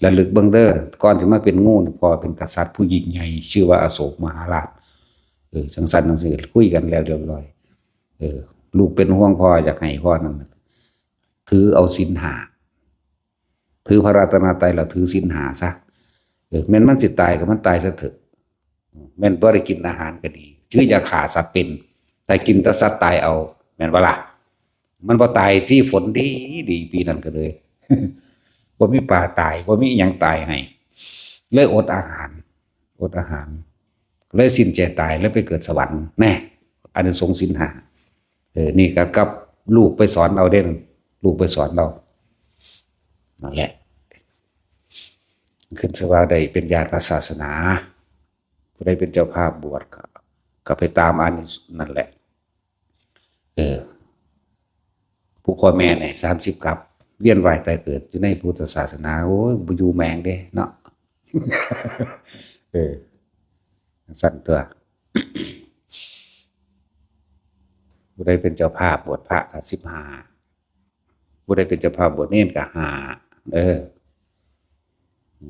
ระลึกเบิ่งเด้อ ก่อนสิมาเป็นงูนี่ พ่อเป็นกษัตริย์ผู้ยิ่งใหญ่ ชื่อว่าอโศกมหาราช" เออ จั่งซั่นจั่งซี้ คุยกันแล้วเรียบร้อย เออ ลูกเป็นห่วงพ่อ อยากให้พ่อนั่นน่ะ ถือเอาศีลห้า ถือพระรัตนตรัยแล้วถือศีลห้าซะ เออ แม่นมันสิตายก็มันตายซะเถอะ แม่นบ่ได้กินอาหารก็ดี คืออย่าฆ่าสัตว์เป็น แต่กินแต่สัตว์ตายเอา แม่นบ่ล่ะ มันบ่ตายที่ฝนดีดีปีนั้นก็เลย บ่มีปลาตาย บ่มีอิหยังตายให้ เลยอดอาหาร อดอาหาร เลยสิ้นใจตาย แล้วไปเกิดสวรรค์ แน่ อานิสงส์ศีลห้า เออ นี่ก็กับลูกไปสอนเอาเด้ ลูกไปสอนเอา นั่นแหละ ขึ้นชื่อว่าได้เป็นญาติพระศาสนา ผู้ใดเป็นเจ้าภาพบวชก็ ก็ไปตามอันนี้นั่นแหละ เออ ผู้พ่อแม่เนี่ย สามสิบ กับ เวียนว่ายตายเกิดอยู่ในพุทธศาสนา โอ้ย บ่อยู่แม่งเด้เนาะ เออ ซั่นตั่ว ผู้ใดเป็นเจ้าภาพบวชพระก็ สิบห้า ผู้ใดเป็นเจ้าภาพบวชเณรก็ ห้า เออ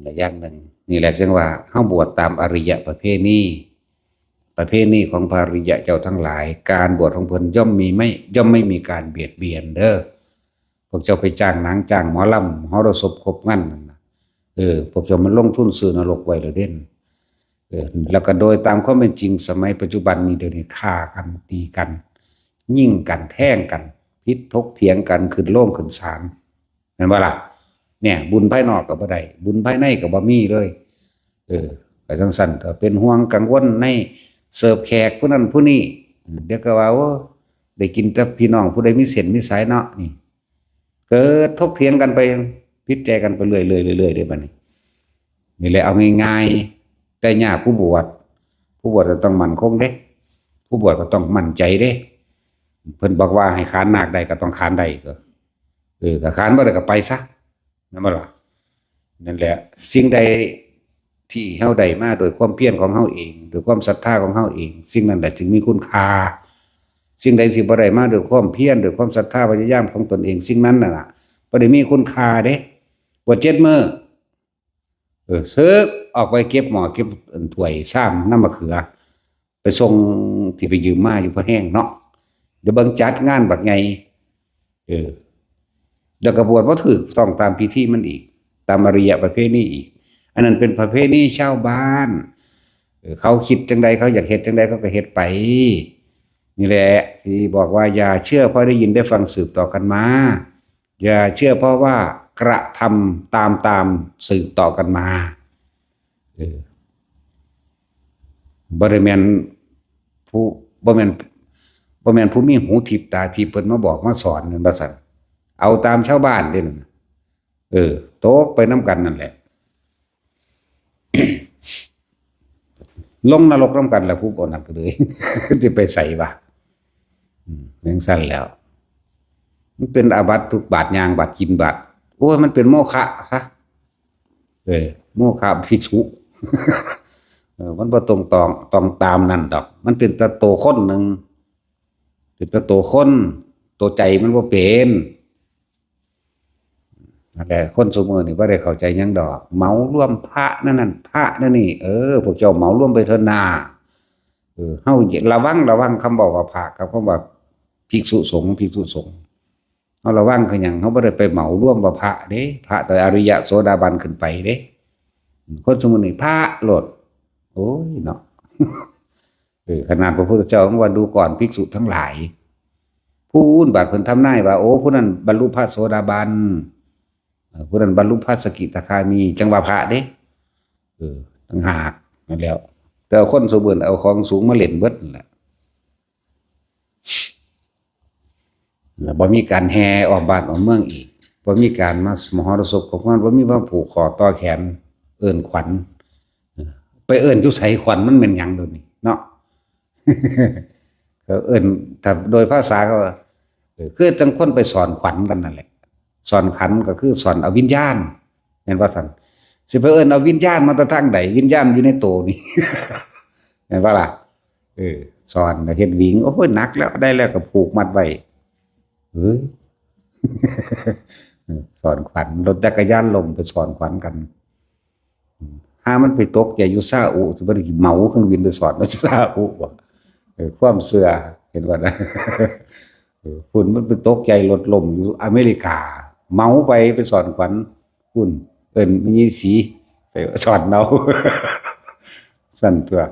และอย่างหนึ่ง นี่แหละจั่งว่าเฮาบวชตามอริยประเพณี ประเพณีของพระอริยะเจ้าทั้งหลาย การบวชของเพิ่นย่อมมีไม่ ย่อมไม่มีการเบียดเบียนเด้อ พวกเจ้าไปจ้างหนังจ้างหมอลำ มหรสพครบงานนั่นน่ะ เออ พวกเจ้ามันลงทุนซื้อนรกไว้แล้วเด้ เออ แล้วก็โดยตามความเป็นจริง สมัยปัจจุบันนี้ เดี๋ยวนี้ฆ่ากัน ตีกัน ยิงกัน แทงกัน ผิดถกเถียงกัน ขึ้นโรงขึ้นศาล แม่นบ่ล่ะ เนี่ย บุญภายนอกก็บ่ได้ บุญภายในก็บ่มีเลย เออ ก็จั่งซั่น ก็เป็นห่วงกังวลในเสิร์ฟแขกผู้นั้นผู้นี้ เดี๋ยวก็ว่า โอ้ ได้กินแต่พี่น้องผู้ใดมีเส้นมีสายเนาะ นี่ เกิดถกเถียงกันไป ผิดใจกันไปเรื่อยๆ เรื่อยๆ เด้บัดนี้ นี่แหละเอาง่ายๆ แต่ยากผู้บวช ผู้บวชก็ต้องมั่นคงเด้ ผู้บวชก็ต้องมั่นใจเด้ เพิ่นบอกว่าให้ขานนาคได้ก็ต้องขานได้ก็ เออ ถ้าขานบ่ได้ก็ไปซะ แม่นบ่ล่ะ นั่นแหละ สิ่งใดที่เฮาได้มาโดยความเพียรของเฮาเอง โดยความศรัทธาของเฮาเอง สิ่งนั้นแหละจึงมีคุณค่า สิ่งใดที่บ่ได้มาโดยความเพียร โดยความศรัทธาพยายามของตนเอง สิ่งนั้นน่ะล่ะ บ่ได้มีคุณค่าเด้ บวชเจ็ดมื้อ เออ เสิร์ฟออกไปเก็บหม้อ เก็บถ้วยชาม น้ำมะเขือ ไปส่งที่ไปยืมมาอยู่พะแฮงเนาะ เดี๋ยวเบิ่งจัดงานบักใหญ่ เออ แล้วก็บวชบ่ถูกต้องตามพิธีมันอีก ตามอริยประเพณีอีก อันนั้นเป็นประเพณีชาวบ้าน เออ เขาคิดจั่งใด เขาอยากเฮ็ดจั่งใด เขาก็เฮ็ดไป นี่แหละที่บอกว่าอย่าเชื่อเพราะได้ยินได้ฟังสืบต่อกันมา อย่าเชื่อเพราะว่า กระทำตามๆ สืบต่อกันมา เออ บ่ได้แม่นผู้ บ่แม่น บ่แม่นผู้มีหูทิพย์ตาทิพย์เพิ่นมาบอกมาสอนนั่นว่าซั่น เอาตามชาวบ้านเด้นั่นน่ะ เออ ตกไปนำกันนั่นแหละ ลงนรกนำกันแหละ ผู้บ่นั้นก็เลย สิไปไสวะ อืม จั่งซั่นแหล้ว มันเป็นอาบัติทุกบาทย่าง บาทกิน บาท โอ้ย มันเป็นโมฆะซะ เออ โมฆะภิกษุ เออ มันบ่ตรงตอง ต้องตามนั่นดอก มันเป็นแต่โตคนหนึ่ง เป็นแต่โตคน โตใจมันบ่เป็น นั่นแหละ คนซุมื้อนี่บ่ได้เข้าใจหยังดอก เหมารวมพระนั่นนั่น พระนั่นนี่ เออ พวกเจ้าเหมารวมไปเถิดนา เออ เฮาระวัง ระวังคำเว้าว่าพระกับคำว่าภิกษุสงฆ์ ภิกษุสงฆ์ เฮาระวังคือหยัง เฮาบ่ได้ไปเหมารวมว่าพระเด้ พระแต่อริยะโสดาบันขึ้นไปเด้ คนซุมื้อนี่พระโลด โอ้ยเนาะ เออ ขนาดพระพุทธเจ้ายังว่า ดูก่อนภิกษุทั้งหลาย ผู้อื่นบาดเพิ่นทำนายว่า โอ้ ผู้นั้นบรรลุพระโสดาบัน เออ ผู้นั้นบรรลุพระสกิทาคามี จั่งว่าพระเด้ เออ ต่างหาก นั่นแหล้ว แต่คนซุมื้อเอาของสูงมาเล่นเบิดนั่นแหละ แล้วบ่มีการแห่อ้อมบ้านอ้อมเมืองอีก บ่มีการมามหรสพขวัญ บ่มีมาผูกข้อต่อแขน เอิ้นขวัญ เออ ไปเอิ้นอยู่ไส ขวัญมันแม่นหยังเดี๋ยวนี้เนาะ เขาเอิ้น ถ้าโดยภาษาเขาว่า เออ คือจั่งคนไปสอนขวัญกันนั่นแหละ สอนขวัญก็คือสอนเอาวิญญาณ แม่นว่าซั่น สิไปเอิ้นเอาวิญญาณมาแต่ทางใด วิญญาณอยู่ในโตนี่ แม่นบ่ล่ะ เออ สอนแล้วเฮ็ดหวิง โอ้ย หนักแล้ว ได้แล้วก็ผูกมัดไว้ เฮ้ย สอนขวัญ รถจักรยานล้มไปสอนขวัญกัน อืม หามันไปตกใจอยู่ซาอุ สิบ่ได้เหมาเครื่องบินไปสอนอยู่ซาอุบ่ เออ ความเชื่อ เห็นบ่นะ เออ พุ่นมันไปตกใจรถล้มอยู่อเมริกา เหมาไป ไปสอนขวัญ พุ่น เอิ้นแม่ชีไปสอนเอา ซั่นตั่ว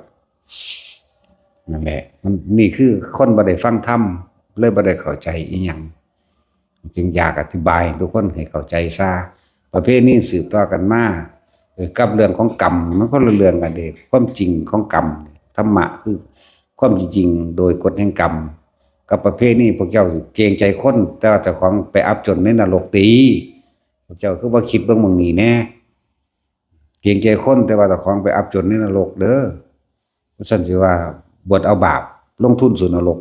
นั่นแหละ มัน นี่คือคนบ่ได้ฟังธรรม เลยบ่ได้เข้าใจอิหยัง จึงอยากอธิบายให้ทุกคนให้เข้าใจซะ ประเพณีสืบต่อกันมา เออ กับเรื่องของกรรม มันคนละเรื่องกันเด้ ความจริงของกรรม ธรรมะคือความจริงโดยกฎแห่งกรรม กับประเพณี พวกเจ้าเกรงใจคน แต่ว่าเจ้าของไปอับจนในนรกติ พวกเจ้าคือบ่คิดเบิ่งหม่องนี้แหน่ เกรงใจคน แต่ว่าเจ้าของไปอับจนในนรกเด้อ ว่าซั่นสิว่า บวชเอาบาป ลงทุนสู่นรก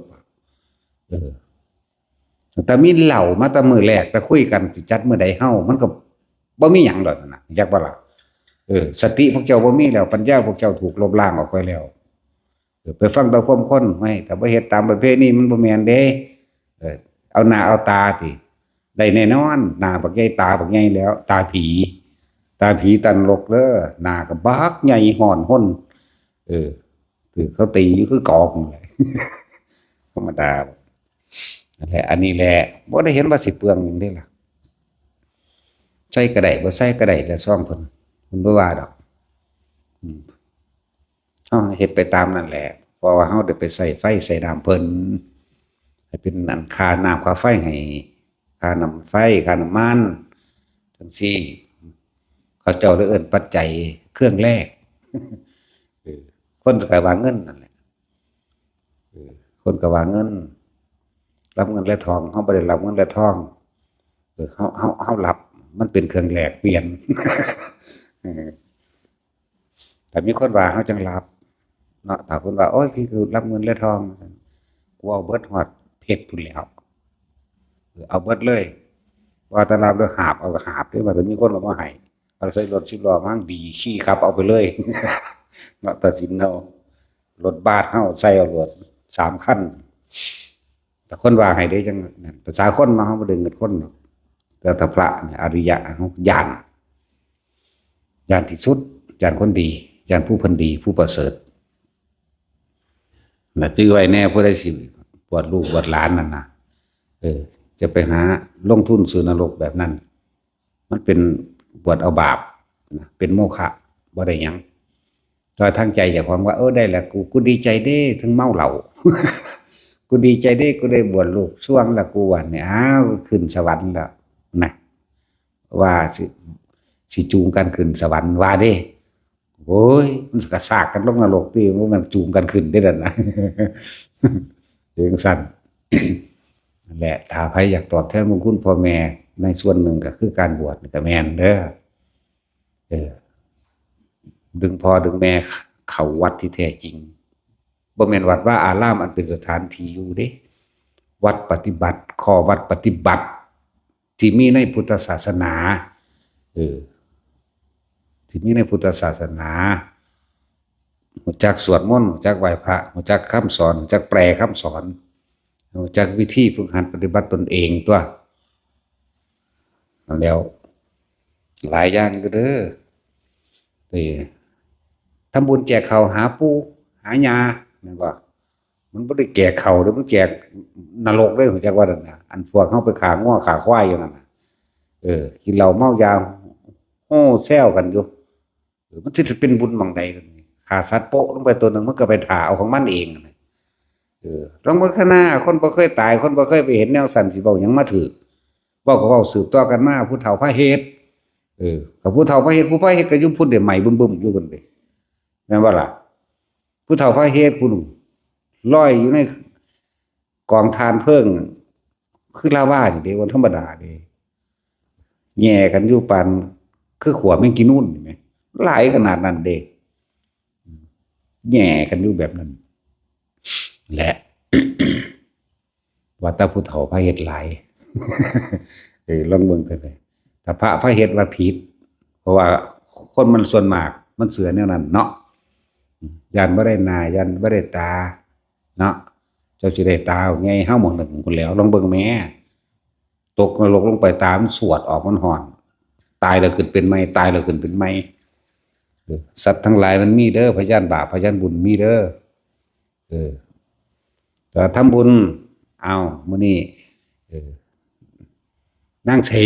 เออ แต่มีเหล้ามาแต่มื้อแรก แต่คุยกันสิจัดมื้อใดเฮา มันก็บ่มีหยังดอกนั่นน่ะ จักบ่ล่ะ เออ สติพวกเจ้าบ่มีแล้ว ปัญญาพวกเจ้าถูกลบล้างออกไปแล้ว เออ ไปฟังแต่ความคน ไว้ ถ้าบ่เฮ็ดตามประเพณีมันบ่แม่นเด้ เออ เอาหน้าเอาตาติ ได้แน่นอน หน้าบักใหญ่ ตาบักใหญ่แล้ว ตาผี ตาผีตันลกเด้อ หน้าก็บักใหญ่ฮ้อนห้น เออ ถืกเขาตีอยู่คือกองนั่นแหละ ธรรมดา นั่นแหละ อันนี้แหละ บ่ได้เห็นว่าสิเปลืองหยังเด้ล่ะ ใส่ก็ได้ บ่ใส่ก็ได้ แล้วซองเพิ่น เพิ่นบ่ว่าดอก อืม เฮาเฮ็ดไปตามนั่นแหละ เพราะว่าเฮาได้ไปใช้ไฟใช้น้ำเพิ่น ให้เป็นอันค่าน้ำค่าไฟให้ ค่าน้ำไฟ ค่าน้ำมัน จั่งซี้ เขาเจ้าเลยเอิ้นปัจจัยเครื่องแรก เออ คนก็ว่าเงินนั่นแหละ เออ คนก็ว่าเงิน รับเงินและทอง เฮาบ่ได้รับเงินและทอง เออ เฮา เฮา เฮารับ มันเป็นเครื่องแลกเปลี่ยน เออ แต่มีคนว่าเฮาจั่งรับ เนาะ ถ้าเพิ่นว่า โอ้ย พี่คือรับเงินและทอง กูเอาเบิดฮอดเพชรพู้นแหล้ว เออ เอาเบิดเลย ว่าแต่รับแล้วหาบ เอาก็หาบเด้ ว่าแต่มีคนเอามาให้ เอาใส่รถสิบล้อมาดี ขี่ขับเอาไปเลย เนาะ ตัดสินเอา รถบัสเฮาใส่เอาโลด สามคัน แต่คนว่าให้เด้จั่งนั้น ภาษาคนเนาะ เฮาบ่ได้เงินคนเนาะ แต่ถ้าพระเนี่ย อริยะ เฮาย้าน ย้านที่สุด ย้านคนดี ย้านผู้เพิ่นดี ผู้ประเสริฐ น่ะ จื่อไว้แน่ ผู้ใดสิบวชลูกบวชหลานนั่นน่ะ เออ จะไปหาลงทุนสู่นรกแบบนั้น มันเป็นบวชเอาบาปนะ เป็นโมฆะ บ่ได้หยัง แต่ว่าทางใจเจ้าของว่า เออ ได้แล้ว กู กูดีใจเด้ ถึงเมาเหล้า กูดีใจเด้ กูได้บวชลูกสรวงแล้ว กูว่าเนี่ย อ้าว ขึ้นสวรรค์แล้วนะ ว่าสิ สิจูงกันขึ้นสวรรค์ว่าเด้ โอ้ย มันกระซากกันลงนรกติ มันจูงกันขึ้นได้นั่นนะ เองสั้น นั่นแหละ ถ้าใครอยากตอบแทนบุญคุณพ่อแม่ในส่วนหนึ่งก็คือการบวชนี่ก็แม่นเด้อ เออ ดึงพ่อดึงแม่เข้าวัดที่แท้จริง บ่แม่นวัดวาอารามอันเป็นสถานที่อยู่เด้ วัดปฏิบัติ ข้อวัดปฏิบัติ ที่มีในพุทธศาสนา เออ ที่มีในพุทธศาสนา รู้จักสวดมนต์ รู้จักไหว้พระ รู้จักคำสอน รู้จักแปลคำสอน รู้จักวิธีฝึกหัดปฏิบัติตนเองตัว นั่นแล้ว หลายอย่างอยู่เด้อ เออ ทำบุญแจกข้าวหาปู่หายา แม่นบ่ มันบ่ได้แจกข้าวเด้อ มันแจกนรกเด้อ รู้จักว่านั่นน่ะ อันพวกเฮาไปฆ่างัวฆ่าควายอยู่นั่นน่ะ เออ กินเหล้าเมายา โอ้ แซวกันอยู่ เออ มันสิเป็นบุญหม่องใดล่ะนี่ ฆ่าสัตว์โปะลงไปตัวหนึ่ง มันก็ไปถ่าเอาของมันเองนั่นแหละ เออ ลองเบิ่งข้างหน้า คนบ่เคยตาย คนบ่เคยไปเห็นแนวสั่น สิเว้าหยังมาถืก เว้าก็เว้าสืบต่อกันมา ผู้เฒ่าพาเฮ็ด เออ กับผู้เฒ่าพาเฮ็ด ผู้พาเฮ็ดก็อยู่พุ้นเด้ ไหม้บึ้มๆอยู่พุ้นเด้ แม่นบ่ล่ะ ผู้เฒ่าพาเฮ็ดพุ้น ลอยอยู่ในกองถ่านเพลิง คือลาวานี่เด้ บ่ธรรมดาเด้ แหย่กันอยู่ปาน คือขัวแมงจีนูนนี่แหม หลายขนาดนั้นเด้ แหย่กันอยู่แบบนั้น และ ว่าแต่ผู้เฒ่าพาเฮ็ดหลาย เออ ลองเบิ่งเถอะเด้ ถ้าพระพาเฮ็ดว่าผิด เพราะว่าคนมันส่วนมาก มันเชื่อแนวนั้นเนาะ ย้านบ่ได้หน้า ย้านบ่ได้ตา เนาะ เจ้าสิได้ตาไง เฮาหม่องหนึ่งพุ้นแหล้ว ลองเบิ่งแหม ตกนรกลงไป ตามันสวดออก มันฮ้อน ตายแล้วขึ้นเป็นใหม่ ตายแล้วขึ้นเป็นใหม่ เออ สัตว์ทั้งหลายมันมีเด้อ พยานบาป พยานบุญมีเด้อ เออ แต่ทำบุญ เอา มื้อนี้ เออ นางศรี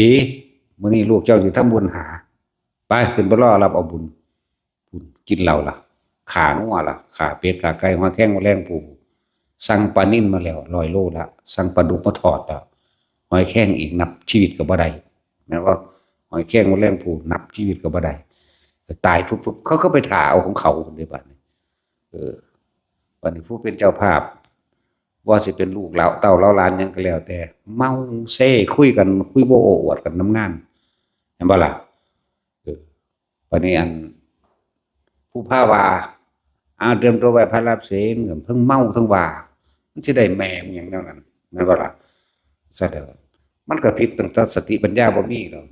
มื้อนี้ลูกเจ้าสิทำบุญหา ไป ขึ้นไปรอรับเอาบุญ พุ้น กินเหล้าล่ะ ฆ่างัวล่ะ ฆ่าเป็ด ฆ่าไก่ หอยแครง แมลงภู่ สั่งปลานิลมาแล้ว ร้อยโลละ สั่งปลาดุกมาทอดแล้ว หอยแครงอีก นับชีวิตก็บ่ได้ แม่นบ่ หอยแครง แมลงภู่ นับชีวิตก็บ่ได้ ก็ตายปุ๊บๆ เขาก็ไปถ่าเอาของเขาเด้ บัดนี้ เออ บัดนี้ผู้เป็นเจ้าภาพ ว่าสิเป็นลูกเหล่าเต้าเหล่าหลานหยังก็แล้วแต่ เมาเซคุยกัน คุยโว้โอ้อวดกันนำงาน แม่นบ่ล่ะ เออ บัดนี้อัน ผู้พาว่า อ้าว เตรียมตัวไหว้พระรับศีล เทิงเมาเทิงว่า มันสิได้แม่มันหยังแนวนั้น แม่นบ่ล่ะ ซะเด้อ มันก็ผิดตั้งแต่สติปัญญาบ่มีแล้ว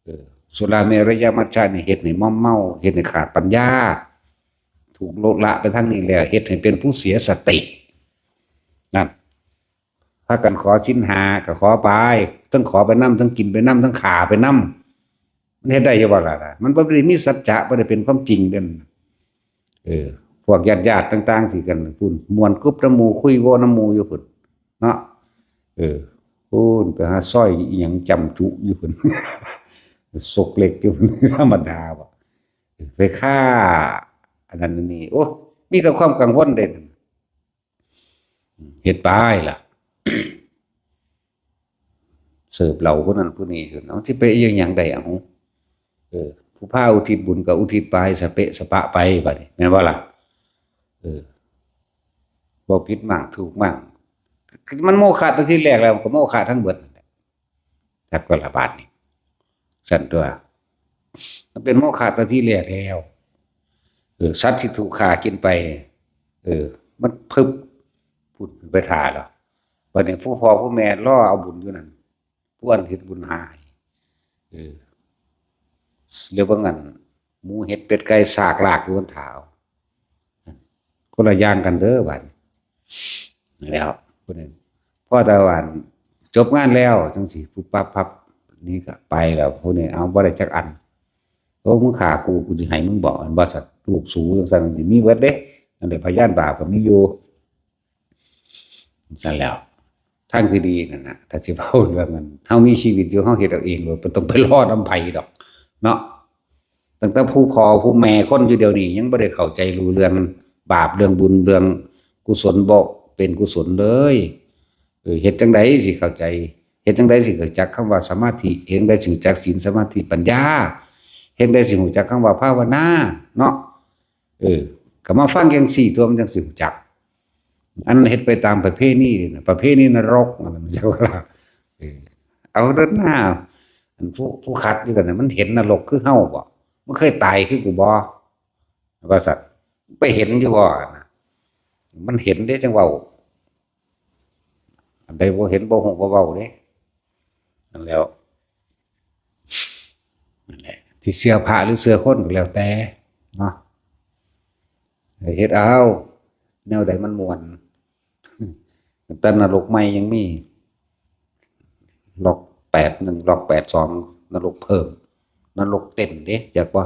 เออ สุราเมรยมัชฌะนี่เฮ็ดให้มอมเมา เฮ็ดให้ขาดปัญญา ถูกลดละไปทางนี้แล้ว เฮ็ดให้เป็นผู้เสียสติ นั่น พากันขอศีลห้าก็ขอไป ทั้งขอไปนำ ทั้งกินไปนำ ทั้งฆ่าไปนำ มันเฮ็ดได้อยู่บ่ล่ะ มันบ่ได้มีสัจจะ บ่ได้เป็นความจริงเด้อ เออ พวกญาติๆ ต่างๆ สิกันพุ้น ม่วนกึบนำหมู่ คุยโว้นำหมู่อยู่พุ้น เนาะ เออ พุ้น ไปหาซอยอิหยังจำจุอยู่พุ้น ซกเล็กอยู่พุ้น ธรรมดาบ่ ไปฆ่า อันนั้นอันนี้ โอ้ มีแต่ความกังวลเด้ เฮ็ดไปล่ะ เสิร์ฟเหล้าผู้นั้นผู้นี้ เอาสิไปอิหยังใด เอา เออ ผู้พาอุทิศบุญก็อุทิศไป สะเปะสะปะไป บัดนี้ แม่นบ่ล่ะ เออ บ่ผิดมั่งถูกมั่ง มันโมฆะตั้งแต่ทีแรกแล้ว ก็โมฆะทั้งเบิดนั่นแหละ จักก็ละบาดนี้ ซั่นตัว มันเป็นโมฆะตั้งแต่ทีแรกแล้ว เออ สัตว์ที่ถูกฆ่ากินไป เออ มันพึบพุ้นไปถ่าแล้ว บัดนี้ผู้พ่อผู้แม่รอเอาบุญอยู่นั่น ผู้อันเฮ็ดบุญหาให้ เออ แล้วบางอัน หมูเห็ดเป็ดไก่ซากลากอยู่บนถ่า คนละอย่างกันเด้อบัดนี้ แล้ว พุ้น พอแต่ว่าจบงานแล้วจังซี่ ปุ๊บปั๊บปั๊บ นี่ก็ไปแล้ว พุ้น เอาบ่ได้จักอัน โอ้ มึงฆ่ากู กูสิให้มึงบ่ อันบ่ซั่น ลูกสูจังซั่น สิมีเบิดเด้ นั่นแหละ พยานบาปก็มีอยู่ ซั่นแล้ว ทางที่ดีนั่นน่ะ ถ้าสิเว้าเรื่องนั้น เฮามีชีวิตอยู่ เฮาเฮ็ดเอาเองโลด บ่ต้องไปรอนำไผดอก เนาะ ตั้งแต่ผู้พ่อผู้แม่คนอยู่เดี๋ยวนี้ ยังบ่ได้เข้าใจรู้เรื่องบาป เรื่องบุญ เรื่องกุศล บ่เป็นกุศลเลย เออ เฮ็ดจั่งใดสิเข้าใจ เฮ็ดจั่งใดสิรู้จักคำว่าสมาธิ เฮ็ดจั่งใดสิรู้จักศีลสมาธิปัญญา เฮ็ดจั่งใดสิรู้จักคำว่าภาวนาเนาะ เออ ก็มาฟังจั่งซี้ตั๊ว มันจั่งสิรู้จัก อันเฮ็ดไปตามประเพณีนี่นะ ประเพณีนรก มันจั่งว่า เออ เอาเด้อหน้า อันผู้ ผู้ขัดอยู่กันน่ะ มันเห็นนรกคือเฮาบ่ มันเคยตายคือกูบ่ ว่าซั่น ไปเห็นอยู่บ่นะ มันเห็นเด้จั่งเว้า อันใดบ่เห็นบ่ฮู้บ่เว้าเด้ นั่นแหล้ว นั่นแหละ สิเชื่อพระหรือเชื่อคนก็แล้วแต่เนาะ เฮ็ดเอา แนวใดมันม่วน แต่นรกใหม่ยังมี ล็อกแปดหนึ่ง ล็อกแปดสอง นรกเพิ่ม นรกเต้นเด้ จักบ่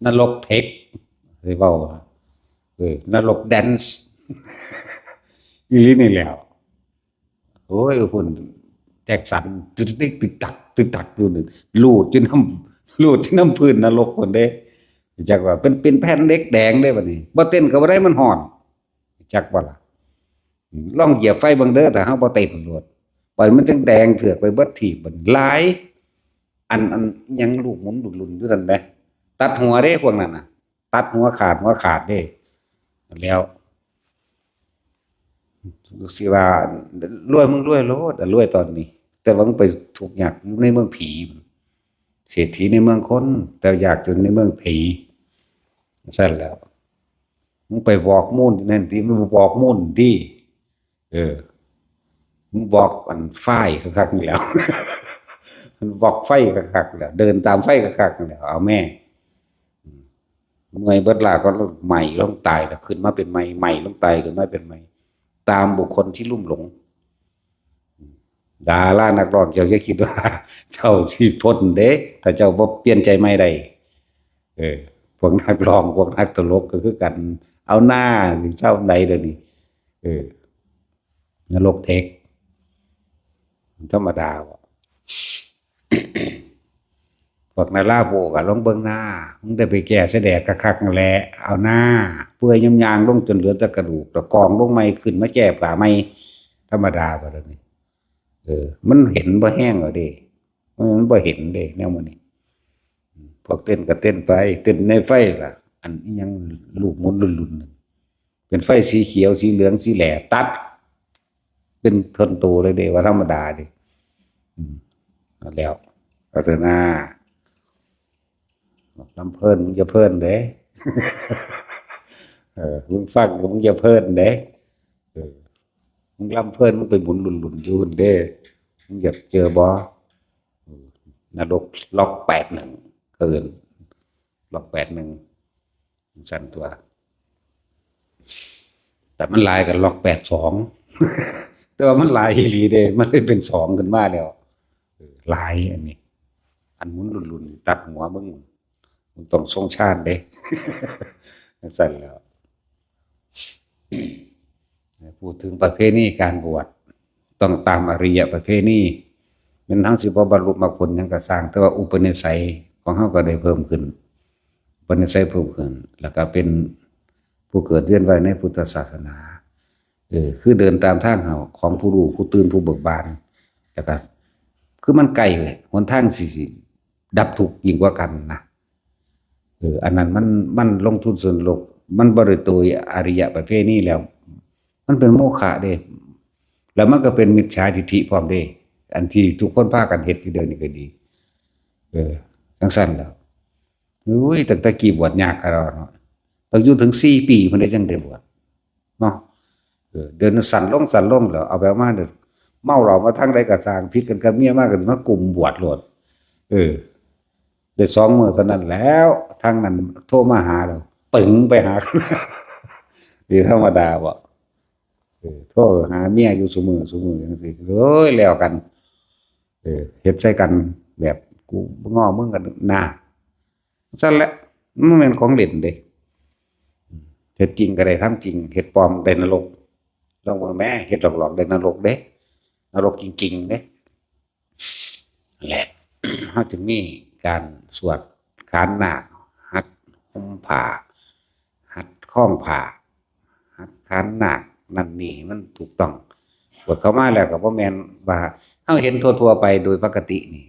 นรกเทค สิเว้า เออ นรกแดนซ์ อีหลีนี่แหล้ว โอ้ย พุ่น แจ็คสัน ตึกตึกตึกตัก ตึกตักอยู่นี่ ลูดอยู่นำ ลูดอยู่นำพื้นนรกพุ่นเด้ จักว่าเป็น เป็นแผ่นเหล็กแดงเด้บัดนี้ บ่เต้นก็บ่ได้ มันฮ้อน จักบ่ล่ะ อืม ลองเหยียบไฟเบิ่งเด้อ ถ้าเฮาบ่เต้นโลด ปล่อยมันจั่งแดงเถือกไปเบิดทีบบัดนี้ หลาย อัน อันหยังลูกหมุนลุนๆอยู่นั่นแหม ตัดหัวเด้พวกนั้นน่ะ ตัดหัวขาด หัวขาดเด้ แล้ว สิว่ารวย มึงรวยโลด รวยตอนนี้ แต่ว่ามึงไปทุกข์ยากอยู่ในเมืองผี เศรษฐีในเมืองคน แต่ยากจนในเมืองผี ซั่นแหล้ว มึงไปวอกมูนนั่นติ มึงวอกมูนติ เออ มึงวอกอันไฟคักๆนี่แหล้ว มึงวอกไฟคักๆแหล้ว เดินตามไฟคักๆนี่แหล้ว เอาแม่ อืม เมื่อยเบิดล้าก็ไหม้ลงตาย แล้วขึ้นมาเป็นใหม่ ไหม้ลงตาย ขึ้นมาเป็นใหม่ ตามบุคคลที่ลุ่มหลง ดารานักร้อง เจ้าอย่าคิดว่า เจ้าสิพ้นเด้ ถ้าเจ้าบ่เปลี่ยนใจใหม่ได้ เออ พวกนักร้อง พวกนักตลกก็คือกัน เอาหน้า สิเศร้าใดเดี๋ยวนี้ เออ นรกเทค ธรรมดาบ่ พวกนาราโบก็ลองเบิ่งหน้า มึงได้ไปแก้สะแดกคักๆนั่นแหละ เอาหน้า เปื่อยยำยางลงจนเหลือแต่กระดูก แล้วกองลงใหม่ ขึ้นมาแก้ผ้าใหม่ ธรรมดาบ่เดี๋ยวนี้ เออ มันเห็นบ่แฮงแล้วเด้ มันบ่เห็นเด้ แนวมื้อนี้ พวกเต้นก็เต้นไป เต้นในไฟล่ะ อันอิหยังลูกหมุนลุนๆนั่น เป็นไฟสีเขียว สีเหลือง สีแหล่ตัด เป็นท่อนโตเลยเด้ ว่าธรรมดาเด้ อืม นั่นแหล้ว พัฒนา ลำเพลิน มึงอย่าเพลินเด้ เออ มึงฟัง มึงอย่าเพลินเด้ เออ มึงลำเพลิน มึงไปหมุนลุนๆอยู่หั่นเด้ มึงอยากเจอบ่ อืม นรกล็อกแปดหนึ่ง เอิ้น ล็อกแปดหนึ่ง สั่นตั๊ว แต่มันหลายกับล็อกแปดสอง แต่ว่ามันหลายอีหลีเด้ มันเลยเป็นสองขึ้นมาแล้ว เออ หลายอันนี้ อันหมุนลุนๆ ตัดหัวมึง มึงต้องทรงฌานเด้ สั่นแล้ว พูดถึงประเพณีการบวช ต้องตามอริยประเพณี แม้นเฮาสิบ่บรรลุมรรคผลหยังก็ซ่าง แต่ว่าอุปนิสัยของเฮาก็ได้เพิ่มขึ้น อุปนิสัยเพิ่มขึ้น แล้วก็เป็นผู้เกิดเวียนว่ายในพุทธศาสนา เออ คือเดินตามทางของผู้รู้ ผู้ตื่น ผู้เบิกบาน แล้วก็ คือมันใกล้เว้ย หนทางสิ สิดับทุกข์ยิ่งกว่ากันนะ เออ อันนั้นมัน มันลงทุนส่วนโลก มันบ่ได้โตยอริยประเพณีแล้ว มันเป็นโมฆะเด้ แล้วมันก็เป็นมิจฉาทิฏฐิพร้อมเด้ อันที่ทุกคนพากันเฮ็ดอยู่เดี๋ยวนี้ก็ดี เออ จั่งซั่นแล้ว อุ้ย ตั้งแต่กี้บวชยากคักแล้วเนาะ ต้องอยู่ถึงสี่ปีพุ้นเด้จั่งได้บวช เนาะ เออ เดี๋ยวนี้สั้นลง สั้นลงแล้ว เอาแบบมาเด้อ เมาเหล้ามาทางใดก็ซ่าง ผิดกันกับเมียมาก็สิมากุมบวชโลด เออ ได้สองมื้อเท่านั้นแล้ว ทางนั้นโทรมาหาแล้ว ปึงไปหา นี่ธรรมดาบ่ เออ โทรหาเมียอยู่ซุมื้อ ซุมื้อจั่งซี้ โอ้ย แล้วกัน เออ เฮ็ดใส่กันแบบ กูบ่ง้อมึงกันนะ ซั่นแหละ มันแม่นของเล่นเด้ เฮ็ดจริงก็ได้ทำจริง เฮ็ดปลอมได้นรก ลองเบิ่งแหม เฮ็ดหลอกๆได้นรกเด้ นรกจริงๆเด้ นั่นแหละ เฮาจึงมีการสวดขานนาค หัดห่มผ้า หัดคล้องผ้า หัดขานนาค นั่นนี่ให้มันถูกต้อง บวชเข้ามาแล้วก็บ่แม่นว่าเฮาเห็นทั่วๆไปโดยปกตินี่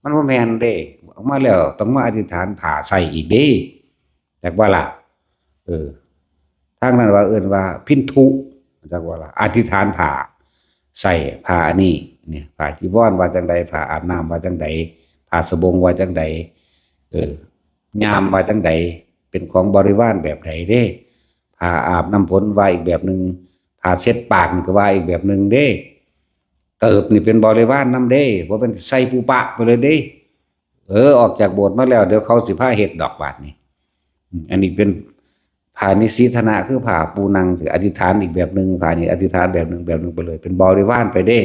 มันบ่แม่นเด้ ออกมาแล้วต้องมาอธิษฐานผ้าใส่อีกเด้ จักว่าล่ะ เออ ทางนั้นว่าเอิ้นว่าพินทุ จักว่าล่ะ อธิษฐานผ้า ใส่ผ้าอันนี้ เนี่ย ผ้าจีวรว่าจังใด ผ้าอาบน้ำว่าจังใด ผ้าสบงว่าจังใด เออ ยามว่าจังใด เป็นของบริวารแบบใดเด้ ผ้าอาบน้ำฝนว่าอีกแบบหนึ่ง ผ้าเช็ดปากนี่ก็ว่าอีกแบบหนึ่งเด้ เกิบนี่เป็นบริวารนำเด้ บ่เป็นใส่ปุปะไปเลยเด้ เออ ออกจากโบสถ์มาแล้ว เดี๋ยวเขาสิพาเฮ็ดดอกบาดนี่ อืม อันนี้เป็นผ้านิสีทนะ คือผ้าปูนังสิอธิษฐานอีกแบบหนึ่ง ผ้านี่อธิษฐานแบบหนึ่ง แบบหนึ่งไปเลย เป็นบริวารไปเด้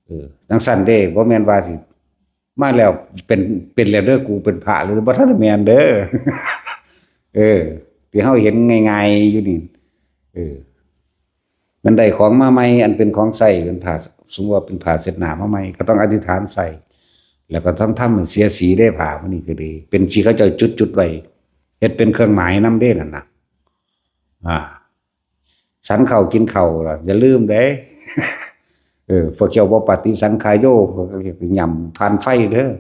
เออ จังซั่นเด้ บ่แม่นว่าสิ มาแล้วเป็น เป็นแล้วเด้อ กูเป็นพระเลย บ่ทันได้แม่นเด้อ เออ ที่เฮาเห็นง่ายๆอยู่นี่ เออ มันได้ของมาใหม่ อันเป็นของใช้ เป็นผ้า สมมุติว่าเป็นผ้าเช็ดหน้ามาใหม่ ก็ต้องอธิษฐานใส่ แล้วก็ต้องทำให้เสียสีได้ผ้ามันนี่ก็ดี เป็นสีเขาเจ้าจุดๆไว้ เฮ็ดเป็นเครื่องหมายนำเด้นั่นน่ะ อ่า ฉันข้าวกินข้าวล่ะ อย่าลืมเด้ เออ พวกเจ้าบ่ปฏิสังขายโย พวกเจ้าย่ำถ่านไฟเด้อ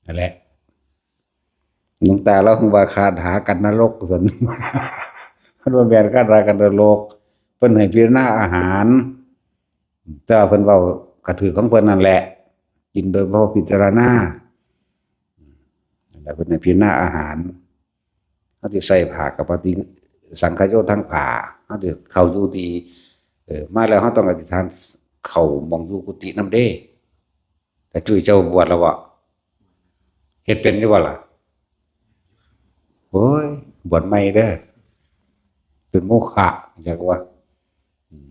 นั่นแหละ หลวงตาเล่าว่าคาถากันนรกซั่น เพิ่นว่าแม่นคาถากันนรก เพิ่นให้พิจารณาอาหาร แต่ว่าเพิ่นเว้ากะถือของเพิ่นนั่นแหละ กินโดยบ่พิจารณา แล้วเพิ่นให้พิจารณาอาหาร เฮาสิใส่ผ้ากับปฏิสังขโยทั้งผ้า เฮาสิเข้าอยู่ที่ เออ มาแล้วเฮาต้องอธิษฐานเข้าหม่องอยู่กุฏินำเด้ แต่จุ้ยเจ้าบวชแล้วบ่ เฮ็ดเป็นอยู่บ่ล่ะ โอ้ย บวชใหม่เด้อ เป็นโมฆะ จักว่า อืม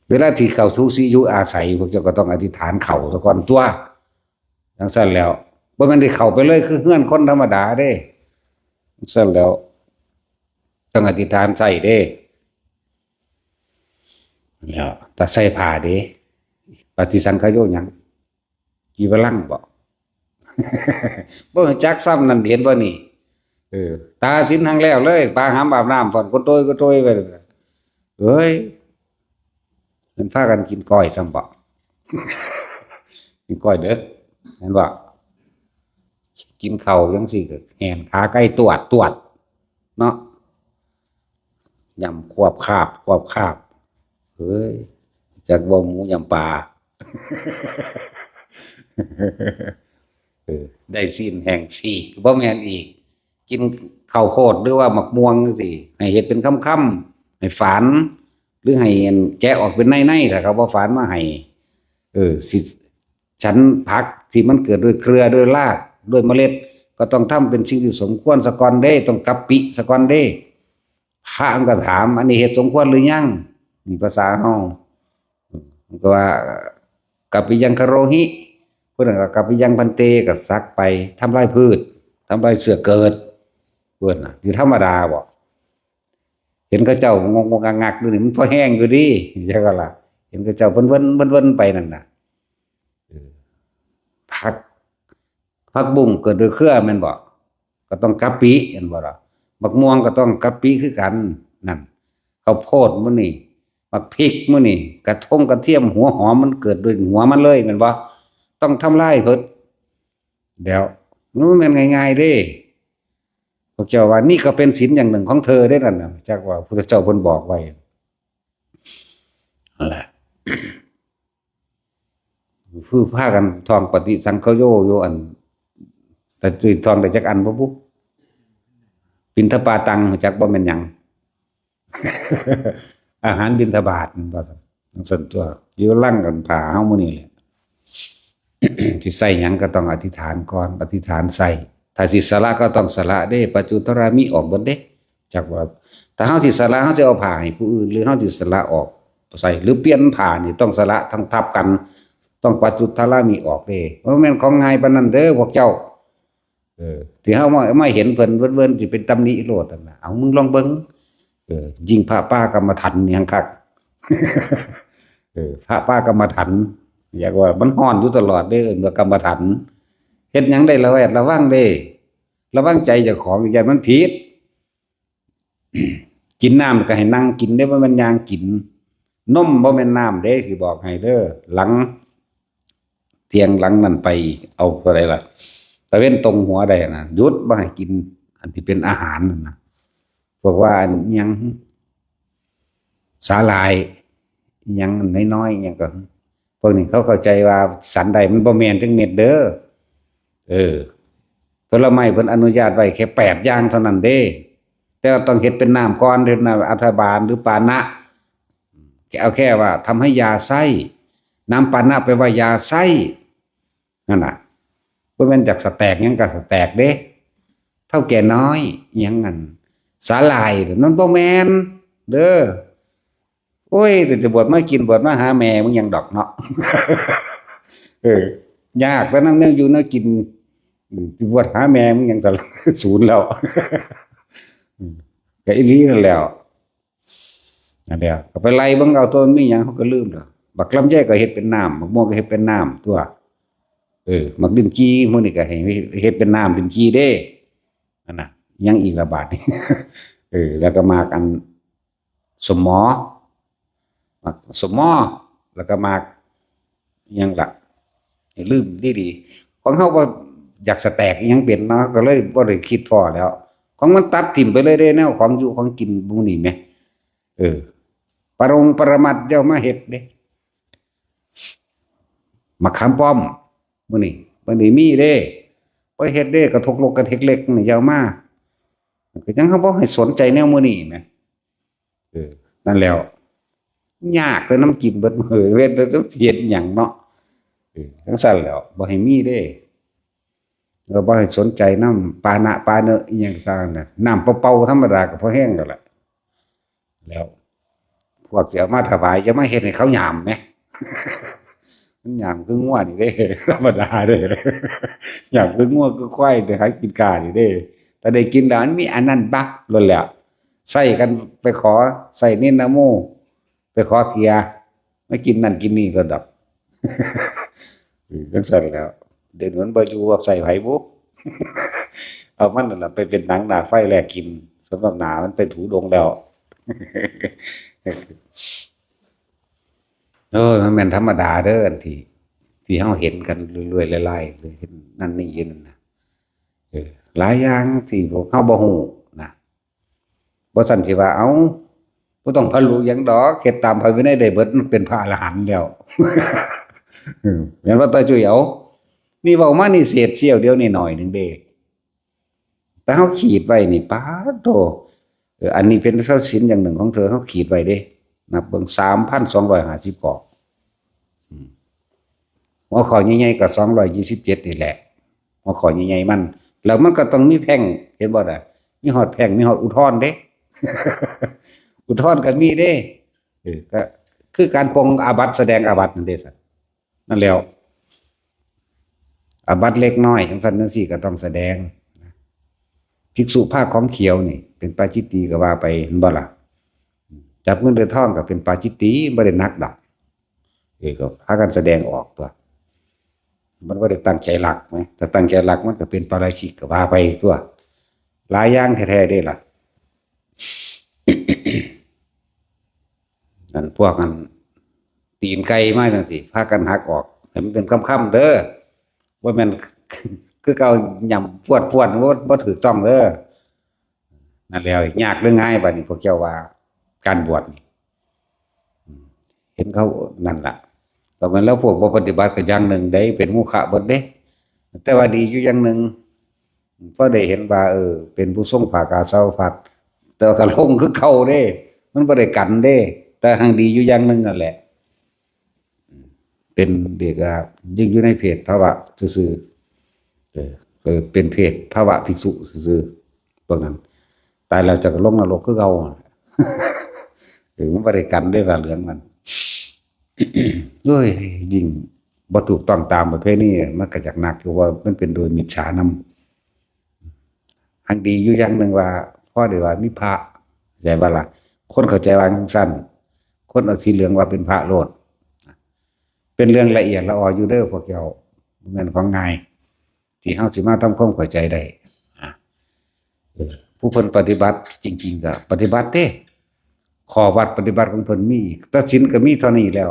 เวลาที่เข้าสู่ที่อยู่อาศัย พวกเจ้าก็ต้องอธิษฐานเข้าซะก่อนตั๊ว จังซั่นแล้ว บ่แม่นได้เข้าไปเลยคือเฮือนคนธรรมดาเด้ จังซั่นแล้ว ต้องอธิษฐานใส่เด้ แล้ว แต่ใส่ผ้าเด้ ปฏิสังขโยหยัง จีวรังบ่ บ่รู้จักซ้ำนั่น เห็นบ่นี่ เออ ตาสินหังแล้วเลย ปาหามอาบน้ำ ผ่อนโกโตยโกโตยไปเลย เอ้ย มันพากันกินก้อยซ้ำบ่ กินก้อยเด้อ เห็นบ่ กินข้าวจังซี่ก็แหนขาไก่ตวดตวด เนาะ ยำควบคาบ ควบคาบ เฮ้ย จักบ่หมูยำปลา เออ ได้ซีนแห้งสีก บ่แม่นอีก กินข้าวโพดหรือว่าหมากม่วงจังซี่ ให้เฮ็ดเป็นคำๆ ให้ฝาน หรือให้อันแกะออกเป็นในๆ ถ้าเขาบ่ฝานมาให้ เออ สิ ฉันผักที่มันเกิดด้วยเครือ ด้วยราก ด้วยเมล็ด ก็ต้องทำเป็นสิ่งที่สมควรซะก่อนเด้ ต้องกัปปิซะก่อนเด้ พระมันก็ถาม อันนี้เฮ็ดสมควรหรือยัง นี่ภาษาเฮา มันก็ว่า กัปปิยังคโรหิ เพิ่นก็กัปปิยังพันเต ก็สักไป ทำลายพืช ทำลายเชื้อเกิด เพิ่นน่ะ อยู่ธรรมดาบ่ เห็นเขาเจ้างกๆงักๆอยู่นี่ มันพอแห้งอยู่ดี จังว่าล่ะ เห็นเขาเจ้าเพิ่นเวิ้นๆๆไปนั่นน่ะ เออ ผัก ผักบุ้งเกิดด้วยเครือแม่นบ่ ก็ต้องกัปปิแม่นบ่ล่ะ บักม่วงก็ต้องกัปปิคือกัน นั่น ข้าวโพดมื้อนี่ บักพริกมื้อนี่ กระทงกระเทียมหัวหอมมันเกิดด้วยหัวมันเลยแม่นบ่ ต้องทำลายเพิ่น แล้ว มันบ่แม่นง่ายๆเด้ พวกเจ้าว่านี่ก็เป็นศีลอย่างหนึ่งของเธอเด้นั่นน่ะ จักว่าพุทธเจ้าเพิ่นบอกไว้ นั่นแหละ คือพากันท่องปฏิสังขโยอยู่อัน แต่จุ้ยท่องได้จักอันบ่บุ ปิณฑปาตัง จักบ่แม่นหยัง อาหารบิณฑบาต มันว่าซั่น จังซั่นตั๊ว อยู่หลังกันผ้าเฮามื้อนี้แหละ สิใส่หยังก็ต้องอธิษฐานก่อน อธิษฐานใส่ ถ้าสิสละก็ต้องสละเด้ ปัจจุตรามิออกเบิดเด้ จักว่า ถ้าเฮาสิสละ เฮาสิเอาผ้าให้ผู้อื่น หรือเฮาสิสละออกใส่ หรือเปลี่ยนผ้านี่ต้องสละทั้งทับกัน ต้องปัจจุตรามิออกเด้ บ่แม่นของง่ายปานนั้นเด้อพวกเจ้า เออ ที่เฮามา มาเห็นเพิ่นเวิ้นๆ สิเป็นตำหนิโลดนั่นน่ะ เอามึงลองเบิ่ง เออ ยิ่งพระป่ากรรมฐานนี่แฮ่งคัก เออ พระป่ากรรมฐาน อยากว่ามันฮ้อนอยู่ตลอดเด้ เอิ้นว่ากรรมฐาน เฮ็ดหยังได้ระแวดระวังเด้ ระวังใจเจ้าของ อย่ามันผิด กินน้ำก็ให้นั่งกินเด้ บ่แม่นย่างกิน นมบ่แม่นน้ำเด้ สิบอกให้เด้อ หลังเที่ยงหลังนั่นไปอีก เอาเท่าใดล่ะ ตะเว็นตรงหัวได้นะ หยุดบ่ให้กินอันที่เป็นอาหารนั่นนะ พวกว่าอันหยัง สาหร่าย อิหยังน้อยๆ อิหยังก็ พวกนี้เขาเข้าใจว่าสันใดมันบ่แม่นจักเม็ดเด้อ เออ ผลไม้เพิ่นอนุญาตไว้แค่แปดอย่างเท่านั้นเด้ แต่ว่าต้องเฮ็ดเป็นน้ำก่อน เฮ็ดน้ำอัฐบาลหรือปานะ เอาแค่ว่าทำให้ยาไส้ น้ำปานะแปลว่ายาไส้ นั่นน่ะ บ่แม่นอยากสแต็กหยังก็สแต็กเด้ เฒ่าแก่น้อยหยังนั่น สาหร่าย มันบ่แม่นเด้อ โอ้ย แต่จะบวชมากิน บวชมาหาแม่มึงหยังดอกเนาะ เออ ยากแต่นำแนวอยู่แนวกิน อืม สิบวชหาแม่มึงหยัง ซั่น ศูนย์แล้ว อืม ก็อีหลีนั่นแหล้ว นั่นแหละ ก็ไปไล่เบิ่งเอา ต้นมีหยัง เฮาก็ลืมแล้ว บักลำไยก็เฮ็ดเป็นน้ำ บักม่วงก็เฮ็ดเป็นน้ำตั๊ว เออ บักลิ้นจี่หมู่นี้ก็ให้เฮ็ดเป็นน้ำลิ้นจี่เด้ นั่นน่ะ ยังอีกละบาดนี้ เออ แล้วก็หมากอัน ส้มหมอ หมากส้มหมอ แล้วก็หมาก อิหยังล่ะ ลืมดีๆ ของเฮาบ่อยากสแต็กอิหยังเป็นเนาะ ก็เลยบ่ได้คิดพ้อแล้ว ของมันตัดถิ่มไปเลยเด้ แนวของอยู่ของกินหมู่นี้แหม เออ ปรงปรมัตถ์อย่ามาเฮ็ดเด้ มะขามป้อม มื้อนี้ มื้อนี้มีเด้ บ่เฮ็ดเด้ กระทกลกกระเทกเล็กนี่อย่ามา ก็ยังเฮาบ่ให้สนใจแนวมื้อนี้แหม เออ นั่นแหล้ว ยากแต่นำกินเบิดมื้อ เว้นแต่สิเฮ็ดหยังเนาะ เออ จั่งซั้นแหล้ว บ่ให้มีเด้ ก็บ่ให้สนใจนำ ปานะปาเนะอิหยังซั้นน่ะ น้ำเปล่าๆธรรมดาก็พอแฮงแล้วล่ะ แล้ว พวกสิเอามาถวาย อย่ามาเฮ็ดให้เขาหยามแหม มันหยามคืองัวนี่เด้ ธรรมดาเด้ หยามคืองัวคือควายเด้ หากินกล้านี่เด้ ถ้าได้กินแล้วมันมีอันนั้นบักโลดแหล้ว ใส่กันไปขอ ใส่เน้นนะโม ไปขอเกียร์ มากินนั่นกินนี่โลดดอก เออ จั่งซั้นแหล้ว เดี๋ยวนี้มันบ่อยู่กับใส่ไผบุ เอามันนั่นล่ะไปเป็นหนังหน้าไฟแลกกิน สำหรับหน้ามันไปถูดงแล้ว เออ มันแม่นธรรมดาเด้อ อันที่ ที่เฮาเห็นกันเรื่อยๆ หลายๆ หรือเห็นนั่นนี่อยู่นั่นน่ะ เออ หลายอย่างที่พวกเฮาบ่ฮู้นะ บ่ซั้นสิว่า เอ้า บ่ต้องบรรลุหยังดอก เฮ็ดตามพระวินัยได้เบิด มันเป็นพระอรหันต์แล้ว เออ แม่นบ่ ตาจุ้ย เอ้า นี่เว้ามานี่เศษเสี้ยวเดียวนี่หน่อยหนึ่งเด้ แต่เฮาขีดไว้นี่ ป๊าดโธ่ เออ อันนี้เป็นทรัพย์สินอย่างหนึ่งของเธอ เฮาขีดไว้เด้ นับเบิ่ง สามพันสองร้อยห้าสิบ ข้อ อืม หัวข้อใหญ่ๆ ก็ สองร้อยยี่สิบเจ็ด นี่แหละ หัวข้อใหญ่ๆ มัน แล้วมันก็ต้องมีแพ่ง เห็นบ่ล่ะ มีฮอดแพ่ง มีฮอดอุทธรณ์เด้ อุทธรณ์ก็มีเด้ เออ ก็คือการปรงอาบัติ แสดงอาบัตินั่นเด้ ซั่น นั่นแหล้ว อาบัติเล็กน้อยจั่งซั้นจั่งซี้ก็ต้องแสดง ภิกษุผ้าของเขียวนี่ เป็นปาจิตตีย์ก็ว่าไป เห็นบ่ล่ะ จับเงินได้ทองก็เป็นปาจิตตีย์ บ่ได้หนักดอก เออ ก็พากันแสดงออกตั๊ว มันบ่ได้ตั้งใจลักแหม ถ้าตั้งใจลักมันก็เป็นปาราชิกก็ว่าไปตั๊ว หลายอย่างแท้ๆ เด้ล่ะ นั่นพวกนั้น ตีนไก่มาจั่งซี้ พากันหักออก ให้มันเป็นคำๆ เด้อ บ่แม่น คือเก่า ย่ำพวดๆ บ่ บ่ถูกต้องเด้อ นั่นแหละ ยากหรือง่ายบัดนี้ พวกเจ้าว่า การบวชนี่ อืม เห็นเขานั่นล่ะ ก็แม่นแล้วพวกบ่ปฏิบัติก็อย่างหนึ่งเด้ เป็นโมฆะเบิดเด้ แต่ว่าดีอยู่อย่างหนึ่ง พอได้เห็นว่า เออ เป็นผู้ทรงผ้ากาสาวพัสตร์ แต่ว่าก็หลงคือเก่าเด้ มันบ่ได้กันเด้ แต่หั้งดีอยู่อย่างหนึ่งนั่นแหละ เป็นเด็กอ่ะ ยังอยู่ในเพศภาวะซื่อๆ เออ เออ เป็นเพศภาวะภิกษุซื่อๆ พวกนั้น ตายแล้วจะก็ลงนรกคือเก่า เออ มันบ่ได้กันเด้ ผ้าเหลืองนั่น โอ้ย ยิ่งบ่ถูกต้องตามประเพณี มันก็อยากหนักอยู่ ว่ามันเป็นโดยมิจฉานำ หั้งดีอยู่อย่างหนึ่งว่า พอได้ว่ามีพระ เข้าใจบ่ล่ะ คนเข้าใจว่าจั่งซั้น คนเอาสีเหลืองว่าเป็นพระโลด เป็นเรื่องละเอียดละอออยู่เด้อพวกเจ้า บ่แม่นของง่าย ที่เฮาสิมาทำความเข้าใจได้ อ่ะ เออ ผู้เพิ่นปฏิบัติจริงๆ ก็ปฏิบัติเด้ ข้อวัดปฏิบัติของเพิ่นมีอีก แต่ศีลก็มีเท่านี้แล้ว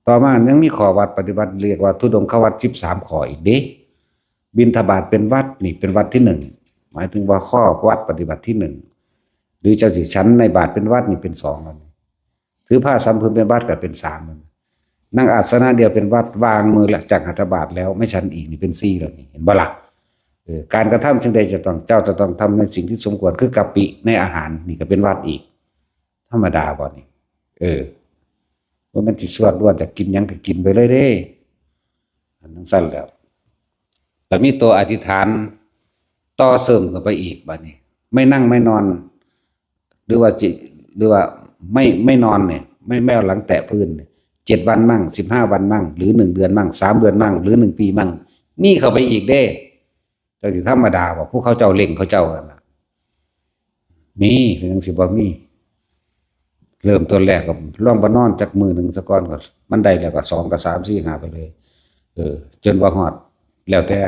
ต่อมายังมีข้อวัดปฏิบัติเรียกว่าธุดงควัตรสิบสามข้ออีกเด้ บิณฑบาตเป็นวัตรนี่เป็นวัตรที่หนึ่ง หมายถึงว่าข้อวัดปฏิบัติที่หนึ่ง หรือเจ้าสิฉันในบาตรเป็นวัตรนี่เป็นสองแล้วนี่ ถือผ้าสามผืนเป็นวัตรก็เป็นสามแล้วนี่ นั่งอาสนะเดียวเป็นวัตร วางมือจากหัตถบาตรแล้วไม่ฉันอีกนี่เป็นสี่แล้วนี่ เห็นบ่ล่ะ เออ การกระทำสิ่งใดจะต้อง เจ้าจะต้องทำในสิ่งที่สมควร คือกัปปิในอาหาร นี่ก็เป็นวัตรอีก ธรรมดาบ่นี่ เออ ว่ามันสิสวดล้วน จะกินหยังก็กินไปเลยเด้ อันนั้นสั้นแล้ว แต่มีตัวอธิษฐานต่อเสริมเข้าไปอีกบัดนี้ ไม่นั่งไม่นอน หรือว่าจิ หรือว่าไม่ ไม่นอนเนี่ย ไม่ ไม่เอาหลังแตะพื้นเนี่ย เจ็ดวันมั่ง สิบห้าวันมั่ง หรือหนึ่งเดือนมั่ง สามเดือนมั่ง หรือหนึ่งปีมั่ง มีเข้าไปอีกเด้ เจ้าสิธรรมดาบ่ ผู้เขาเจ้าเร่งเขาเจ้านั่นน่ะ มี เป็นจั่งสิบ่มี เริ่มต้นแรกก็ลองบ่นอนจักมื้อหนึ่งซะก่อน ก็มันได้แล้วก็สองกับสาม สี่ ห้า ไปเลย เออ จนว่าฮอด แล้วแต่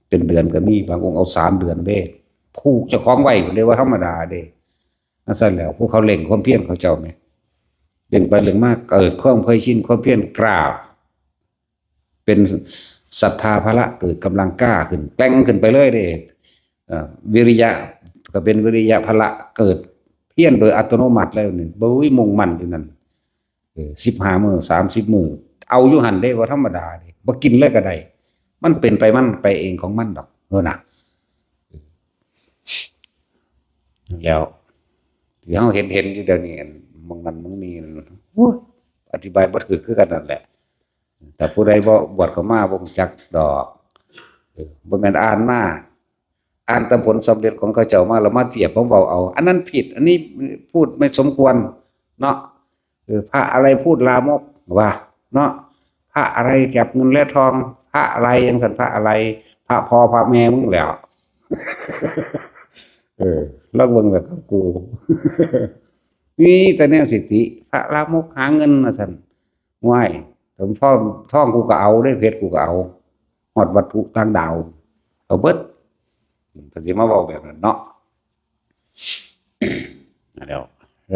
เป็นเดือนก็มี บางองค์เอาสามเดือนเด้ ผูกเจ้าของไว้ เรียกว่าธรรมดาเด้ อันซั่นแล้ว ผู้เขาเร่งความเพียรเขาเจ้าแหม เร่งไปเร่งมา เกิดความเคยชิน ความเพียรกล้า เป็นศรัทธาพละ เกิดกำลังกล้าขึ้น แกร่งขึ้นไปเลยเด้ เอ่อ วิริยะ ก็เป็นวิริยะพละ เกิดเพียรโดยอัตโนมัติแล้วนี่ บ่มีมุ่งมั่นอยู่นั่น เออ สิบห้ามื้อ สามสิบมื้อ เอาอยู่หั่นเด้ บ่ธรรมดาเด้ บ่กินเลยก็ได้ มันเป็นไปมันไปเองของมันดอก โน่นน่ะ แล้ว ที่เฮาเห็น เห็นอยู่เดี๋ยวนี้ อันหม่องนั้นหม่องนี้ โอ้ย อธิบายบ่ถูกคือกันนั่นแหละ แต่ผู้ใดบ่บวชเข้ามาบ่รู้จักดอก เออ บ่แม่นอ่านมา อ่านแต่ผลสำเร็จของเขาเจ้ามา แล้วมาเทียบมาเว้าเอา อันนั้นผิด อันนี้พูดไม่สมควร เนาะ เออ พระอะไรพูดลามก ว่า เนาะ พระอะไรเก็บเงินและทอง พระอะไรจั่งซั่น พระอะไร พระพ่อพระแม่มึงแหล้ว เออ ลองเบิ่งแบบกู มีแต่แนวสิติ พระลามกหาเงินว่าซั่น ว้าย แต่พ่อทองกูก็เอาเด้ เพชรกูก็เอา ฮอดวัตถุต่างดาว เอาเบิด เพิ่นสิมาเว้าแบบนั้นเนาะ แล้ว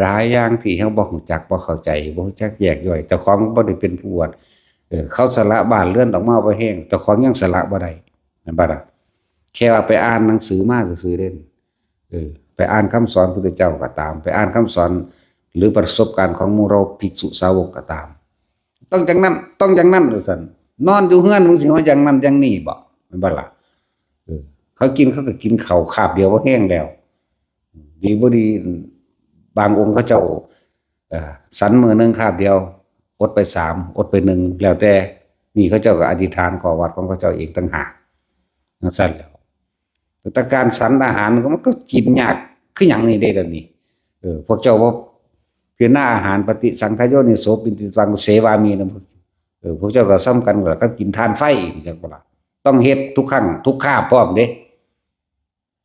หลายอย่างที่เฮาบ่รู้จัก บ่เข้าใจ บ่รู้จักแยกย่อย เจ้าของบ่ได้เป็นผู้บวช เออ เขาสละบ้านเรือนออกมาบ่แฮง เจ้าของยังสละบ่ได้ แม่นบ่ล่ะ แค่ว่าไปอ่านหนังสือมาซื่อๆเด้ เออ ไปอ่านคำสอนพุทธเจ้าก็ตาม ไปอ่านคำสอน หรือประสบการณ์ของหมู่เราภิกษุสาวกก็ตาม ต้องจั่งนั้น ต้องจั่งนั้นว่าซั่น นอนอยู่เฮือนมึงสิมาจั่งนั้นจั่งนี้บ่ แม่นบ่ล่ะ เออ เขากินเขาก็กินข้าวคาบเดียวบ่แฮงแล้ว ดีบ่ดี บางองค์เขาเจ้า เอ่อ ฉันมื้อหนึ่งคาบเดียว อดไปสาม อดไปหนึ่ง แล้วแต่ นี่เขาเจ้าก็อธิษฐานขอวัดของเขาเจ้าเองต่างหาก จั่งซั่นแหล้ว แต่การฉันอาหารมันก็ มันก็กินยากคือหยังนี่เด้ เดี๋ยวนี้ เออ พวกเจ้าบ่พิจารณาอาหาร ปฏิสังขโยนิโส ปิณฑิตัง เสวามิ นะ เออ พวกเจ้าก็ส่ำกันกับกินถ่านไฟ จั่งบ่ล่ะ ต้องเฮ็ดทุกครั้ง ทุกคาบพร้อมเด้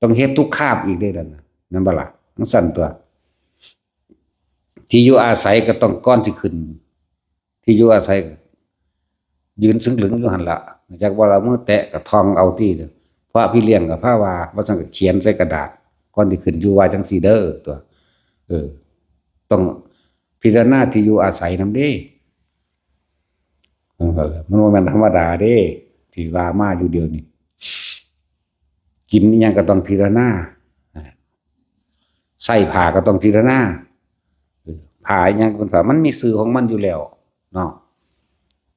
ต้องเฮ็ดทุกคาบอีกเด้ นั่นน่ะ แม่นบ่ล่ะ จั่งซั่นตั๊ว ที่อยู่อาศัยก็ต้อง ก่อนสิขึ้น ที่อยู่อาศัย ยืนซึ่งหลึงอยู่หั่นล่ะ จักว่าละมือแตะก็ท่องเอาติ พระพี่เลี้ยงก็พาว่า ว่าซั่นก็เขียนใส่กระดาษ ก่อนสิขึ้นอยู่ว่าจั่งซี่เด้อตั๊ว เออ ต้องพิจารณาที่อยู่อาศัยนำเด้ เออ มันบ่แม่นธรรมดาเด้ ที่ว่ามาอยู่เดี๋ยวนี้ กินอิหยังก็ต้องพิจารณา ใส่ผ้าก็ต้องพิจารณา เออ ผ้าอิหยังก็เป็นผ้า มันมีชื่อของมันอยู่แล้วเนาะ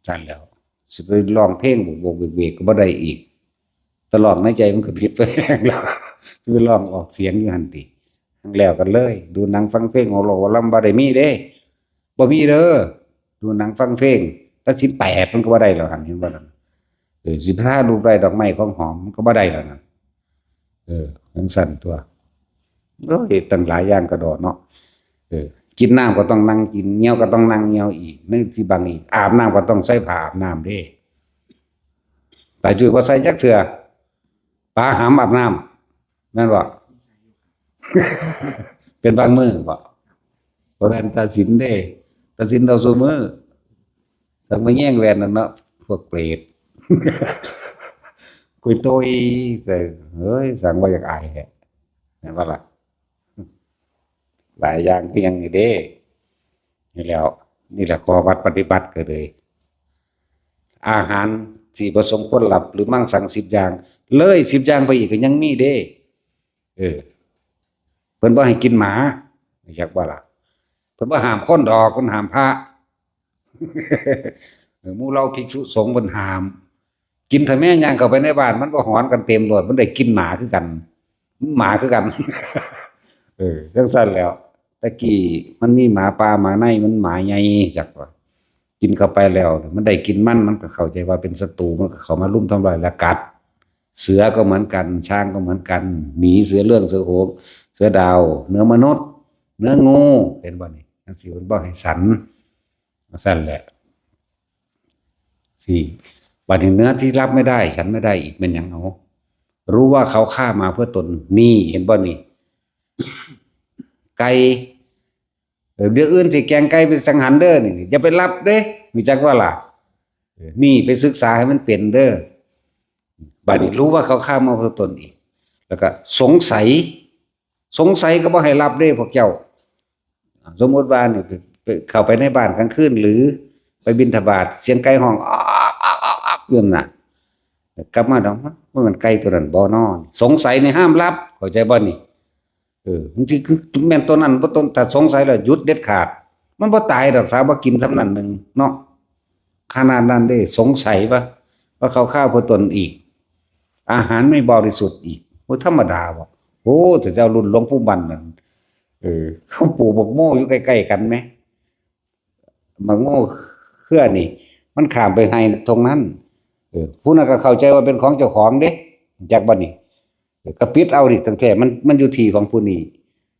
ซั่นแหล้ว สิไปร้องเพลงโบกๆเวกๆก็บ่ได้อีก แต่ร้องในใจมันก็ผิดไปแฮงแล้ว สิไปร้องออกเสียงอยู่หั่นติ แล้วกันเลย ดูหนังฟังเพลง หัวเราะหัวรำบ่ได้มีเด้ บ่มีเด้อ ดูหนังฟังเพลง แต่ศีลแปดมันก็บ่ได้แล้วหั่น เห็นบ่นั่น เออ สิพาลูกได้ดอกไม้ของหอมมันก็บ่ได้แล้วนั่น เออ จั่งซั่นตั๊ว โอ้ย ตั้งหลายอย่างกะด้อเนาะ เออ กินน้ำก็ต้องนั่งกิน เหี่ยวก็ต้องนั่งเหี่ยวอีก ในสิบังอีก อาบน้ำก็ต้องใส่ผ้าอาบน้ำเด้ ตาจุ้ยบ่ใส่จักเทื่อ ปาหำอาบน้ำ แม่นบ่ เป็นบางมื้อบ่ บ่แม่นตาศีลเด้ ตาศีลเอาซุมื้อ ต้องมาแย่งแว่นนั่นเนาะ พวกเปรต กุยโตยใส่ เฮ้ย สั่งว่าอยากอายแท้ แม่นบ่ล่ะ หลายอย่างคือหยังนี่เด้ นี่แหล้ว นี่แหละข้อวัดปฏิบัติก็เลย อาหารที่บ่สมควรรับ หรือมังสังสิบอย่าง เลยสิบอย่างไปอีกก็ยังมีเด้ เออ เพิ่นบ่ให้กินหมา อยากว่าล่ะ เพิ่นบ่ห้ามคนดอก เพิ่นห้ามพระ เออ หมู่เราภิกษุสงฆ์เพิ่นห้าม กินทำแม่ย่างเข้าไปในบ้าน มันบ่หอนกันเต็มโลด มันได้กินหมาคือกัน หมาคือกัน เออ จังซั่นแหล้ว แต่กี้มันมีหมาป่าหมาใน มันหมาใหญ่ จักว่า กินเข้าไปแล้ว มันได้กินมัน มันก็เข้าใจว่าเป็นศัตรู มันก็เข้ามารุมทำลายและกัด เสือก็เหมือนกัน ช้างก็เหมือนกัน หมี เสือเรื่อง เสือโหง เสือดาว เนื้อมนุษย์ เนื้องู เห็นบ่นี่ จังซี่เพิ่นบ่ให้ฉัน จังซั่นแหละ สี่ บัดนี้เนื้อที่รับไม่ได้ ฉันไม่ได้อีก แม่นหยังเอา รู้ว่าเขาฆ่ามาเพื่อตน นี่ เห็นบ่นี่ ไก่ เออ เดี๋ยวอื่นสิแกงไก่ไปสังหารเด้อ นี่ อย่าไปรับเด้ รู้จักว่าล่ะ เออ นี่ไปศึกษาให้มันเป็นเด้อ บัดนี้รู้ว่าเขาฆ่ามาเพื่อตนอีก แล้วก็สงสัย สงสัยก็บ่ให้รับเด้พวกเจ้า สมมุติว่านี่ไป ไป เข้าไปในบ้านกลางคืน หรือไปบิณฑบาต เสียงไก่ฮ้อง อ๊อกอ๊อกอ๊อกอ๊อกอยู่นั่นน่ะ กลับมาดอก มัน มันไก่ตัวนั้นบ่นอน สงสัยนี่ห้ามรับ เข้าใจบ่นี่ เออ บางทีคือแม่นตัวนั้นบ่ต้อง ถ้าสงสัยแล้วหยุดเด็ดขาด มันบ่ตายดอก สาบ่กินส่ำนั้นหนึ่งเนาะ ขนาดนั้นเด้ สงสัยว่า ว่าเขาฆ่าเพื่อตนอีก อาหารไม่บริสุทธิ์อีก โอ้ ธรรมดาบ่ โอ้ แต่เจ้ารุ่นหลวงปู่มั่นนั่น เออ เขาปลูกบักโม่อยู่ใกล้ๆกันไหม บักโม่เครือนี่ มันข้ามไปไฮ่ตรงนั้น เออ ผู้นั้นก็เข้าใจว่าเป็นของเจ้าของเด้ จักบ่นี่ เออ ก็ปิดเอาดิ ตั้งแต่มัน มันอยู่ที่ของผู้นี้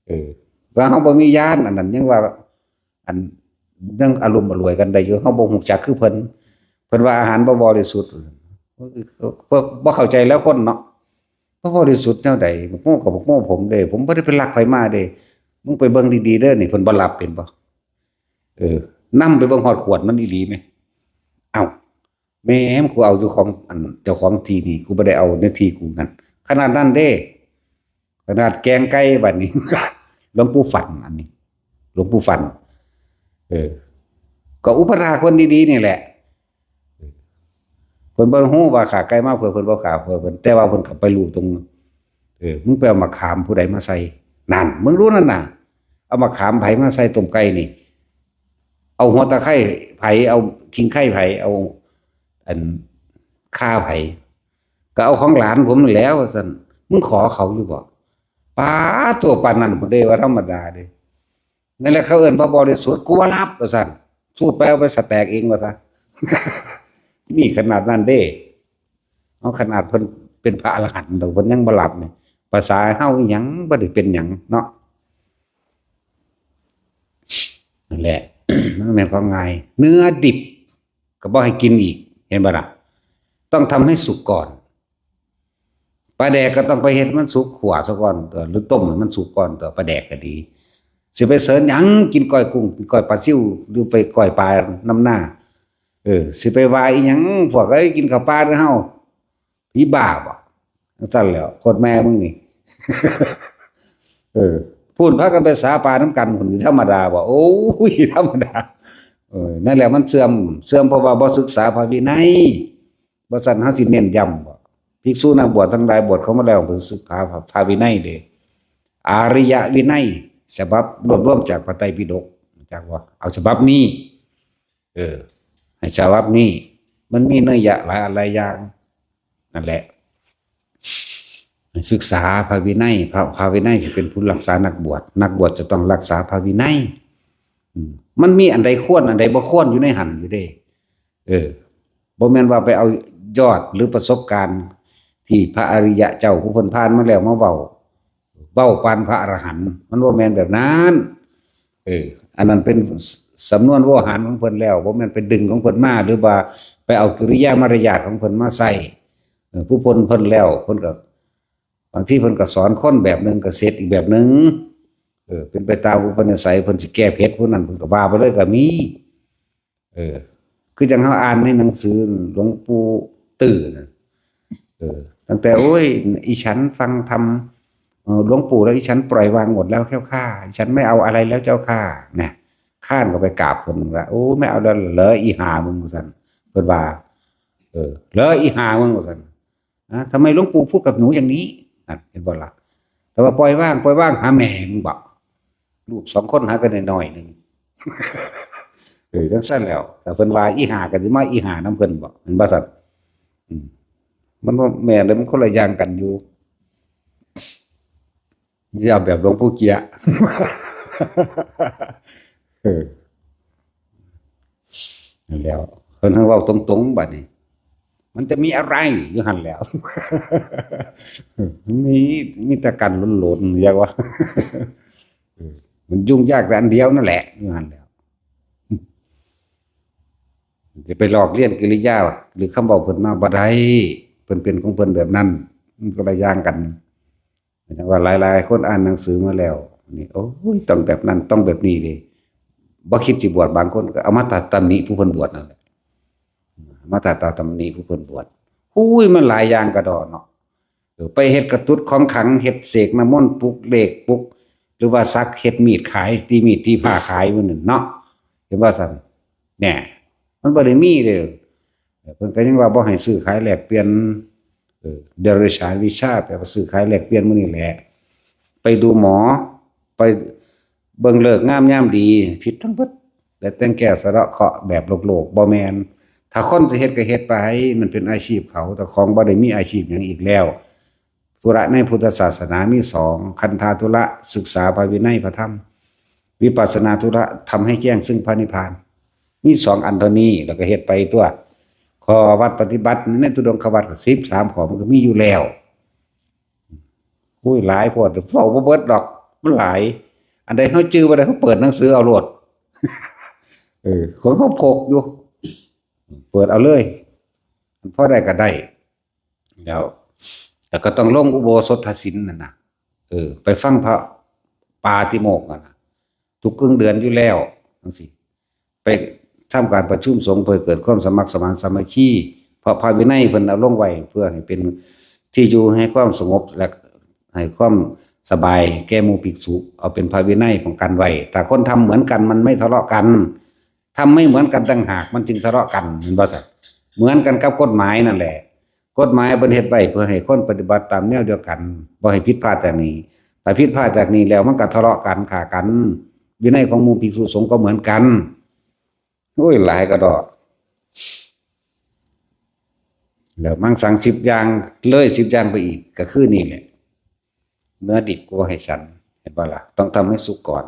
เออ ว่าเฮาบ่มีญาณ อันนั้นยังว่า อันยังอารมณ์อร่วยกันได้อยู่ เฮาบ่ฮู้จักคือเพิ่น เพิ่นว่าอาหารบ่บริสุทธิ์ บ่ บ่เข้าใจแล้วคนเนาะ บ่บริสุทธิ์แนวใด บักโม่กับบักโม่ผมเด้ ผมบ่ได้ไปลักไผมาเด้ มึงไปเบิ่งดีๆเด้อ นี่เพิ่นบ่รับเป็นบ่ เออ นำไปเบิ่งฮอดขวดมันอีหลีแหม เอ้า แม่ม กูเอาอยู่ของอันเจ้าของที่นี่ กูบ่ได้เอาในที่กูนั่น ขนาดนั้นเด้ ขนาดแกงไก่บัดนี้ หลวงปู่ฟั่นอันนี้ หลวงปู่ฟั่น เออ ก็อุปถากคนดีๆนี่แหละ เพิ่นบ่ฮู้ว่าฆ่าไก่มาเพื่อเพิ่นบ่ฆ่าเพื่อเพิ่น แต่ว่าเพิ่นก็ไปรู้ตรง เออ มึงไปเอามะขามผู้ใดมาใส่ นั่น มึงรู้นั่นน่ะ เอามะขามไผมาใส่ต้มไก่นี่ เอาหัวตะไคร้ไผ เอาขิงไคร้ไผ เอา อัน ข่าไผ ก็เอาของหลานผมนั่นแหล้ว ว่าซั่น มึงขอเขาอยู่บ่ ป๊าด ตัวปานนั้นพุ้นเด้ ว่าธรรมดาเด้ นั่นแหละเขาเอิ้นพระบริสุทธิ์ กูบ่รับ ว่าซั่น สูดไปเอาไปสะแตกเอง ว่าซะ มีขนาดนั้นเด้ เอาขนาดเพิ่นเป็นพระอรหันต์ดอก เพิ่นยังบ่รับนี่ ภาษาเฮาอีหยังบ่ได้เป็นหยังเนาะ นั่นแหละ มันแม่นของง่าย เนื้อดิบก็บ่ให้กินอีก เห็นบ่ล่ะ ต้องทำให้สุกก่อน ปลาแดกก็ต้องไปเฮ็ดมันสุก ขั่วซะก่อนตั๊ว หรือต้มให้มันสุกก่อนตั๊ว ปลาแดกก็ดี สิไปเสริญหยัง กินก้อยกุ้ง กินก้อยปลาซิว หรือไปก้อยปลานำหน้า เออ สิไปว่าอีหยัง พวกเอ้ย กินข้าวปลาเด้อเฮา ผีบ้าบ่ จังซั่นแหล้ว โคตรแม่มึงนี่ เออ พู้นพากันไปสาปลานำกันพุ้น ธรรมดาบ่ โอ้ย ธรรมดา เออ นั่นแหละมันเสื่อม เสื่อมเพราะว่าบ่ศึกษาพระวินัย บ่ซั้นเฮาสิเน้นย้ำบ่ ภิกษุนักบวชทั้งหลาย บวชเข้ามาแล้ว เพิ่นศึกษาพระ พระวินัยเด้ อาริยวินัย ฉบับรวบรวมจากพระไตรปิฎก จักบ่ เอาฉบับนี้ เออ ให้ฉบับนี้ มันมีนัยยะหลายอันหลายอย่าง นั่นแหละ ศึกษาพระวินัย พระ พระวินัยสิเป็นผู้รักษานักบวช นักบวชจะต้องรักษาพระวินัย อืม มันมีอันใดควร อันใดบ่ควรอยู่ในหั่นอยู่เด้ เออ บ่แม่นว่าไปเอายอดหรือประสบการณ์ที่พระอริยะเจ้าผู้เพิ่นผ่านมาแล้วมาเว้า เว้าปานพระอรหันต์ มันบ่แม่นแบบนั้น เออ อันนั้นเป็นสำนวนโวหารของเพิ่นแล้ว บ่แม่นไปดึงของเพิ่นมา หรือว่าไปเอากิริยามารยาทของเพิ่นมาใส่ เออ ผู้เพิ่น เพิ่นแล้ว เพิ่นก็ บางทีเพิ่นก็สอนคนแบบหนึ่ง ก็เสร็จอีกแบบหนึ่ง เออ เป็นไปตามอุปนิสัย เพิ่นสิแก้เผ็ดผู้นั้น เพิ่นก็ว่าไปเลยก็มี เออ คือจั่งเฮาอ่านในหนังสือหลวงปู่ตื้อน่ะ เออ ตั้งแต่ โอ้ย อีฉันฟังธรรม เออ หลวงปู่ แล้ว อีฉันปล่อยวางหมดแล้วเจ้าข้า อีฉันไม่เอาอะไรแล้วเจ้าข้า นะ ข้านก็ไปกราบเพิ่นว่า โอ้ ไม่เอาแล้วเหรอ อีห่ามึง ว่าซั่น เพิ่นว่า เออ เหรอ อีห่ามึง ว่าซั่น นะ ทำไมหลวงปู่พูดกับหนูอย่างนี้ นะ เห็นบ่ล่ะ แต่ว่าปล่อยวาง ปล่อยวาง หาแม่มึงบ่ ลูกสองคนหากันน้อยๆหนึ่ง เออ จังซั่นแล้ว แต่เพิ่นว่าอีห่าก็สิมาอีห่านำเพิ่นบ่ แม่นบ่ซั่น อืม มันบ่แม่นเลย มันคนละอย่างกันอยู่ อย่าแบบหลวงปู่เกียะ เออ นั่นแหล้ว เพิ่นให้เว้าตรงๆ บัดนี้ มันจะมีอะไรอยู่หั่นแหล้ว มี มีแต่กันหลนๆ เรียกว่า เออ มันยุ่งยากแต่อันเดียวนั่นแหละ อยู่หั่นแหล้ว จะไปลอกเลียนกิริยา หรือคำเว้าเพิ่นมาบ่ได้ เพิ่นเป็นของเพิ่นแบบนั้น มันคนละอย่างกัน แต่ว่าหลายๆ คนอ่านหนังสือมาแล้ว นี่ โอ้ย ต้องแบบนั้น ต้องแบบนี้เด้ บ่คิดสิบวช บางคนก็เอามาตำหนิผู้เพิ่นบวชนั่นแหละ มาตำหนิผู้เพิ่นบวช อุ้ย มันหลายอย่างกะด้อเนาะ เออ ไปเฮ็ดกระตุดของขลัง เฮ็ดเสกน้ำมนต์ ปลุกเลข ปลุก หรือว่าสัก เฮ็ดมีดขาย ตีมีดตีผ้าขายมื้อนั้นเนาะ เห็นบ่ซั่น แหน่ มันบ่ได้มีเด้อ เพิ่นก็ยังว่าบ่ให้ซื้อขายแลกเปลี่ยน เออ เดรัจฉานวิชา แปลว่าซื้อขายแลกเปลี่ยนมื้อนี้แหละ ไปดูหมอ ไปเบิ่งฤกษ์งามยามดี ผิดทั้งเบิด แต่แต่งแก้วสะเดาะเคราะห์แบบโลกๆ บ่แม่น ถ้าคนสิเฮ็ดก็เฮ็ดไป มันเป็นอาชีพเขา แต่ของบ่ได้มีอาชีพหยังอีกแล้ว ธุระในพุทธศาสนามีสอง คันธาธุระ ศึกษาพระวินัยพระธรรม วิปัสสนาธุระ ทำให้แจ้งซึ่งพระนิพพาน มีสองอันเท่านี้ แล้วก็เฮ็ดไปตั๊ว ข้อวัดปฏิบัติในธุดงควัตรก็สิบสามข้อ มันก็มีอยู่แล้ว อุ้ย หลายโพด เว้าบ่เบิดดอก มันหลาย อันใดเฮาจื่อบ่ได้ เฮาเปิดหนังสือเอาโลด เออ ของเฮาพกอยู่ เปิดเอาเลย พอได้ก็ได้ แล้ว แต่ก็ต้องลงอุโบสถศีลนั่นนะ เออ ไปฟังพระปาติโมกข์นั่นนะ ทุกครึ่งเดือนอยู่แล้ว จังซี้ ไปทำการประชุมสงฆ์เพื่อเกิดความสมัครสมานสามัคคี เพราะพระวินัยเพิ่นเอาลงไว้เพื่อให้เป็นที่อยู่ให้ความสงบและให้ความสบายแก่หมู่ภิกษุ เอาเป็นพระวินัยป้องกันไว้ ถ้าคนทำเหมือนกันมันไม่ทะเลาะกัน ทำไม่เหมือนกันต่างหากมันจึงทะเลาะกัน เห็นบ่ซั่น เหมือนกันกับกฎหมายนั่นแหละ กฎหมายเพิ่นเฮ็ดไว้เพื่อให้คนปฏิบัติตามแนวเดียวกัน บ่ให้ผิดพลาดจากนี้ ถ้าผิดพลาดจากนี้แล้วมันก็ทะเลาะกัน ฆ่ากัน วินัยของหมู่ภิกษุสงฆ์ก็เหมือนกัน โอ้ย หลายกะด้อ แล้วมังสังสิบอย่าง เลยสิบอย่างไปอีก ก็คือนี่แหละ เนื้อดิบก็บ่ให้ฉัน เห็นบ่ล่ะ ต้องทำให้สุกก่อน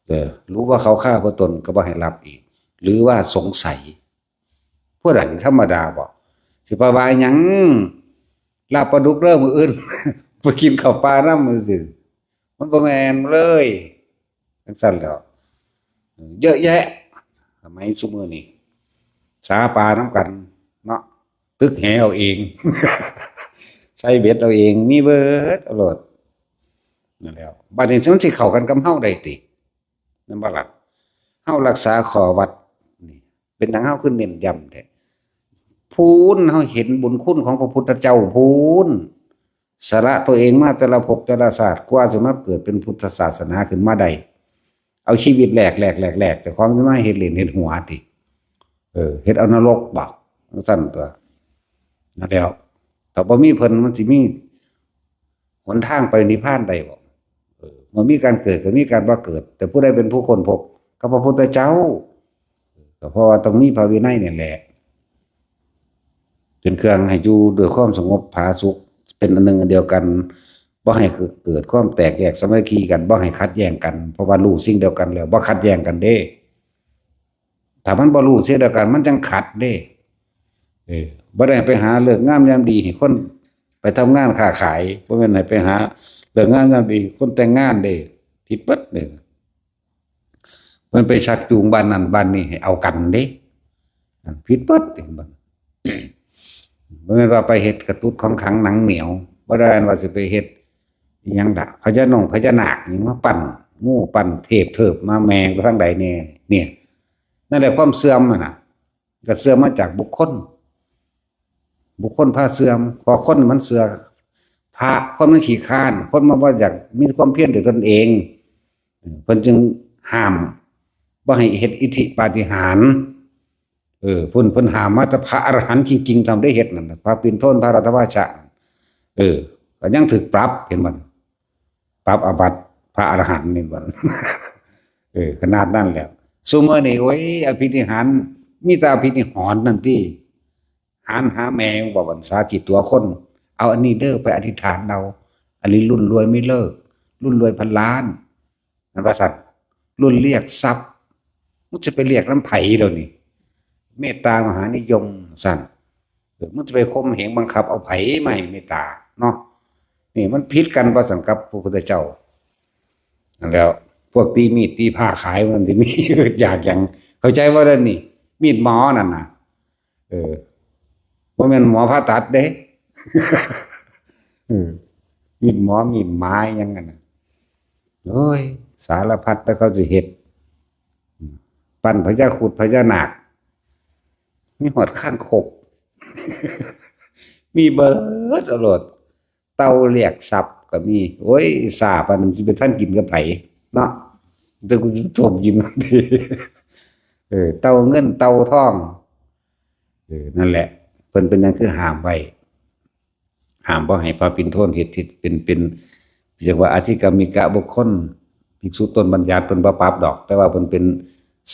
เออ รู้ว่าเขาฆ่าพระตนก็บ่ให้รับอีก หรือว่าสงสัย ผู้ใดธรรมดาบ่ สิไปว่าหยัง ลาบปลาดุกเด้อมื้ออื่น ไปกินข้าวปลานำจังซี้ มันบ่แม่นเลย จังซั่นแหล้ว เยอะแยะ สมัยซุมื้อนี้ สาปลานำกันเนาะ ตึกแหเอาเอง ใส่เบ็ดเอาเอง มีเบิดเอาโลด นั่นแหล้ว บัดนี้มันสิเข้ากันกับเฮาได้ติ แม่นบ่ล่ะ เฮารักษาข้อวัดนี่ เป็นหยังเฮาคือเน้นย้ำแท้ พู้น เฮาเห็นบุญคุณของพระพุทธเจ้าพู้น สละตัวเองมาแต่ละภพแต่ละชาติ กว่าสิมาเกิดเป็นพุทธศาสนาขึ้นมาได้ เอาชีวิตแลก แลก แลก แลก เจ้าของสิมาเฮ็ดเล่นเฮ็ดหัวติ เออ เฮ็ดเอานรกบ่ จังซั่นตั๊ว นั่นแหล้ว ถ้าบ่มีเพิ่นมันสิมีหนทางไปนิพพานได้บ่ เออ บ่มีการเกิดก็มีการบ่เกิด แต่ผู้ใดเป็นผู้ค้นพบ ก็พระพุทธเจ้า ก็เพราะว่าต้องมีพระวินัยนี่แหละ เป็นเครื่องให้อยู่ด้วยความสงบผาสุก เป็นอันหนึ่งอันเดียวกัน บ่ให้เกิดความแตกแยกสามัคคีกัน บ่ให้ขัดแย้งกัน เพราะว่ารู้สิ่งเดียวกันแล้ว บ่ขัดแย้งกันเด้ ถ้ามันบ่รู้สิ่งเดียวกัน มันจั่งขัดเด้ เออ บ่ได้ไปหาฤกษ์งามยามดีให้คนไปทำงานค้าขาย บ่แม่นให้ไปหาฤกษ์งามยามดีคนแต่งงานเด้ ผิดเบิดเด้ มันไปชักจูงบ้านนั้นบ้านนี้ให้เอากันเด้ ผิดเบิด เห็นบ่ บ่แม่นว่าไปเฮ็ดกระตุดของขลังหนังเหนียว บ่ได้ว่าสิไปเฮ็ดอิหยังดะ พญานงพญานาคนี่มาปั้น งูปั้นเทพเทิบมาแม่งทางใดแน่ เนี่ย นั่นแหละความเสื่อมน่ะนะ ก็เสื่อมมาจากบุคคล บุคคลพาเสื่อม เพราะคนมันเชื่อ พ ระ คนมันขี้คร้าน คนมันบ่อยากมีความเพียรด้วยตนเอง เพิ่นจึงห้ามบ่ให้เฮ็ดอิทธิปาฏิหาริย์ เออ เพิ่น เพิ่นห้ามมาแต่พระอรหันต์จริงๆ ทำได้เฮ็ดนั่นน่ะ พระปิณโทน พระรัตวาชะ เออ ก็ยังถูกปรับ เห็นบ่ ปรับอาบัติพระอรหันต์นี่บ่ เออ ขนาดนั้นแล้ว ซุมื้อนี้ โอ้ย อภินิหาร มีแต่อภินิหารนั่นติ หารหาแม่งบอกว่าสาจิตตัวคน เอาอันนี้เด้อไปอธิษฐานเอา อันนี้รุ่นรวยไม่เลิก รุ่นรวยพันล้าน นั่นว่าซั่น รุ่นเรียกทรัพย์ มึงจะไปเรียกนำไผเดี๋ยวนี้ เมตตามหานิยมซั่น เออ มึงจะไปข่มเหงบังคับเอาไผมาให้เมตตาเนาะ นี่มันผิดกันว่าซั่นกับพระพุทธเจ้า นั่นแล้ว พวกตีมีดตีผ้าขายมันสิมี อยากหยัง เข้าใจว่าเด้อนี่ มีดหมอนั่นน่ะ เออ บ่แม่นหมอผ่าตัดเด้ เออ มีดหมอ มีดหมาหยังนั่นน่ะ โอ้ย สารพัดแล้วเขาสิเฮ็ด ปั้นพญาครุฑพญานาค มีฮอดคางคก มีเบิดโลด เต่าเรียกทรัพย์ก็มี โอ้ย ซ่าปานนั้นสิไปทันกินกับไผเนาะ แต่กูสิต้มกิน เออ เต่าเงินเต่าทอง เออ นั่นแหละ เพิ่นเป็นหยังคือห้ามไว้ ห้ามบ่ให้พระปิณโทนเฮ็ด เฮ็ดเป็น เป็น เรียกว่าอธิกรรมิกะบุคคล ภิกษุต้นบัญญัติเพิ่นบ่ปรับดอก แต่ว่าเพิ่นเป็น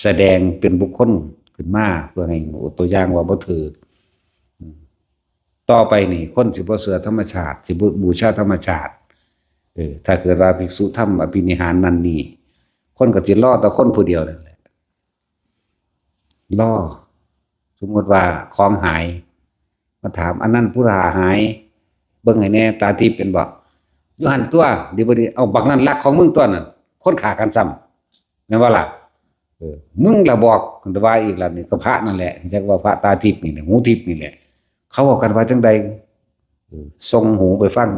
แสดงเป็นบุคคลขึ้นมา เพื่อให้ตัวอย่างว่าบ่ถืก อืม ต่อไปนี่ คนสิบ่เชื่อธรรมชาติ สิบ่บูชาธรรมชาติ เออ ถ้าเกิดว่าภิกษุทำอภินิหารนั่นนี่ คนก็สิรอแต่คนผู้เดียวนั่นแหละ รอ สมมุติว่าของหาย มาถาม อันนั้นผู้หาหาย เบิ่งให้แหน่ ตาทิพย์เป็นบ่ อยู่หั่นตัว เดี๋ยวบัดนี้ เอาบักนั้นลักของมึงตัวนั้น คนฆ่ากันซ้ำ แม่นบ่ล่ะ เออ มึงละบอก ว่าอีกแล้วนี่ ก็พระนั่นแหละ จักว่าพระตาทิพย์นี่แหละ หูทิพย์นี่แหละ เขาเว้ากันว่าจั่งใด เออ ส่งหูไปฟัง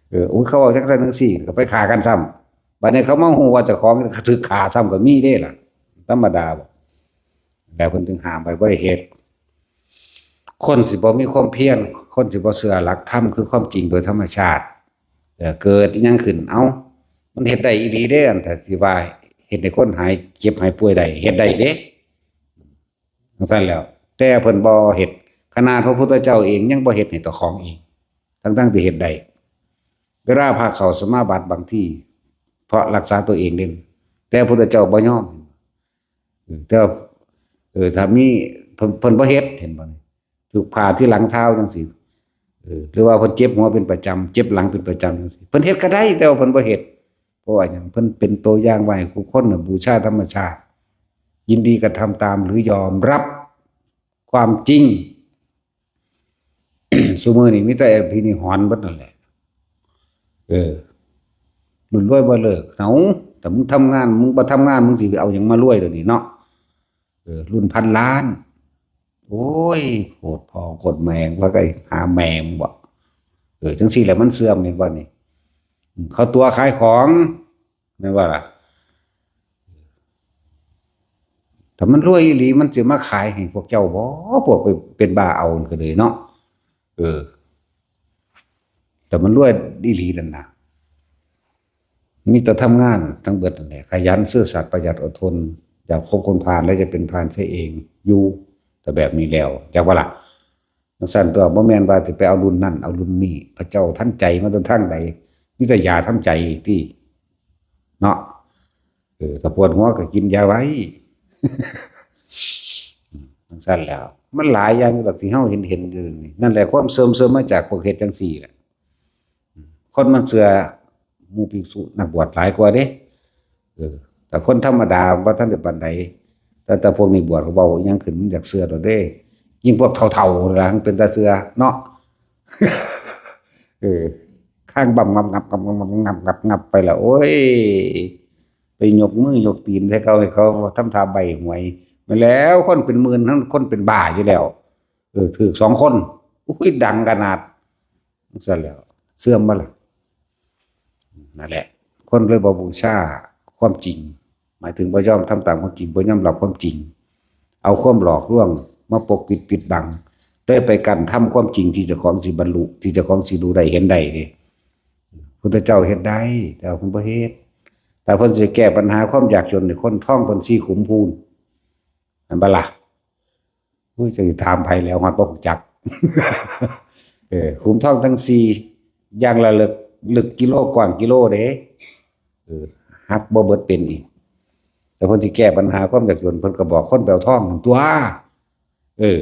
เออ โอ้ย เขาเว้าจั่งซั้นจั่งซี้ ก็ไปฆ่ากันซ้ำ บัดนี้เขามาฮู้ว่าเจ้าของถูกฆ่าซ้ำก็มีเด้ล่ะ ธรรมดาบ่ แล้วเพิ่นจึงห้ามไว้บ่ให้เฮ็ด คนสิบ่มีความเพียร คนสิบ่เชื่อหลักธรรมคือความจริงโดยธรรมชาติ เอ่อ เกิดอิหยังขึ้น เอ้า มันเฮ็ดได้อีหลีเด้ อันถ้าสิว่าเฮ็ดให้คนหายเจ็บหายป่วยได้ เฮ็ดได้เด้ จั่งซั้นแล้ว แต่เพิ่นบ่เฮ็ด ขนาดพระพุทธเจ้าเองยังบ่เฮ็ดให้เจ้าของเอง ทั้งๆที่เฮ็ดได้ เวลาพระเข้าสมาบัติบางที เพราะรักษาตัวเองเด้ แต่พระพุทธเจ้าบ่ยอม เออ แต่ว่า เออ ถ้ามี เพิ่น เพิ่นบ่เฮ็ด เห็นบ่นี่ ถูกผ่าที่หลังเท้าจั่งซี้ เออ หรือว่าเพิ่นเจ็บหัวเป็นประจำ เจ็บหลังเป็นประจำจั่งซี้ เพิ่นเฮ็ดก็ได้ แต่ว่าเพิ่นบ่เฮ็ด เพราะว่าหยัง เพิ่นเป็นตัวอย่างไว้ให้ทุกคนน่ะบูชาธรรมชาติ ยินดีกระทำตามหรือยอมรับความจริง ซุมื้อนี้มีแต่อภินิหารเบิดนั่นแหละ เออ รุ่นรวยบ่เลิก เอ้า แต่มึงทำงาน มึงบ่ทำงาน มึงสิไปเอาหยังมารวยเดี๋ยวนี้เนาะ เออ รุ่นพันล้าน โอ้ย โพดพ่อโพดแม่ ว่าไง หาแม่มึงบ่ เออ จั่งซี้แหละมันเสื่อม เห็นบ่นี่ อืม เขาตั๋วขายของ แม่นบ่ล่ะ ถ้ามันรวยอีหลี มันสิมาขายให้พวกเจ้าบ่ พวกไปเป็นบ้าเอาก็เลยเนาะ เออ แต่มันรวยอีหลีนั่นน่ะ มีแต่ทำงานทั้งเบิดนั่นแหละ ขยันซื่อสัตย์ประหยัดอดทน อย่าคบคนพาลแล้วจะเป็นพาลเสียเอง อยู่แต่แบบนี้แล้ว จักบ่ล่ะ จั่งซั้นตัว บ่แม่นว่าสิไปเอารุ่นนั่นเอารุ่นนี้ พระเจ้าทันใจมาแต่ทางใด มีแต่ยาทำใจติ เนาะ เออ ถ้าปวดหัวก็กินยาไว้ จั่งซั้นแล้ว มันหลายอย่างอยู่ดอกที่เฮาเห็นๆอยู่นี่ นั่นแหละความเสื่อม เสื่อมมาจากพวกเฮ็ดจั่งซี้แหละ คนมันเชื่อหมู่ภิกษุนักบวชหลายกว่าเด้ เออ แต่คนธรรมดาบ่ทันได้ปานใด แต่ แต่พวกนี้บวชก็เว้าอิหยังขึ้นมันอยากเชื่อโลดเด้ ยิ่งพวกเฒ่าๆล่ะ มันเป็นตาเชื่อเนาะ เออ ข้างบำงับงับงับงับงับงับงับไปแล้ว โอ้ย ไปยกมือยกตีนให้เขา ให้เขาทำท่าใบ้หวย มาแล้วคนเป็นหมื่นทั้งคนเป็นบ้าอยู่แล้ว เออ ถูกสองคน อุ้ย ดังขนาด จั่งซั้นแล้ว เสื่อมบ่ล่ะ นั่นแหละ คนเลยบ่บูชาความจริง หมายถึงบ่ยอมทำตามความจริง บ่ยอมรับความจริง เอาความหลอกลวงมาปกปิดปิดบัง เลยไปกั้นทำความจริงที่เจ้าของสิบรรลุ ที่เจ้าของสิรู้ได้เห็นได้เด้ พุทธเจ้าเฮ็ดได้ แต่ว่าเพิ่นบ่เฮ็ด แต่เพิ่นสิแก้ปัญหาความยากจนให้คนท้องเพิ่นสี่ขุมพู้น แม่นบ่ล่ะ อุ้ย จะถามไผแล้ว ฮอดบ่ฮู้จัก เออ ขุมทองทั้งสี่ อย่างละลึก ลึกกิโล กว้างกิโลเด้ เออ หักบ่เบิดเป็นอีก แต่เพิ่นสิแก้ปัญหาความยากจน เพิ่นก็บอกคนไปเอาทองหั่นตั่ว เออ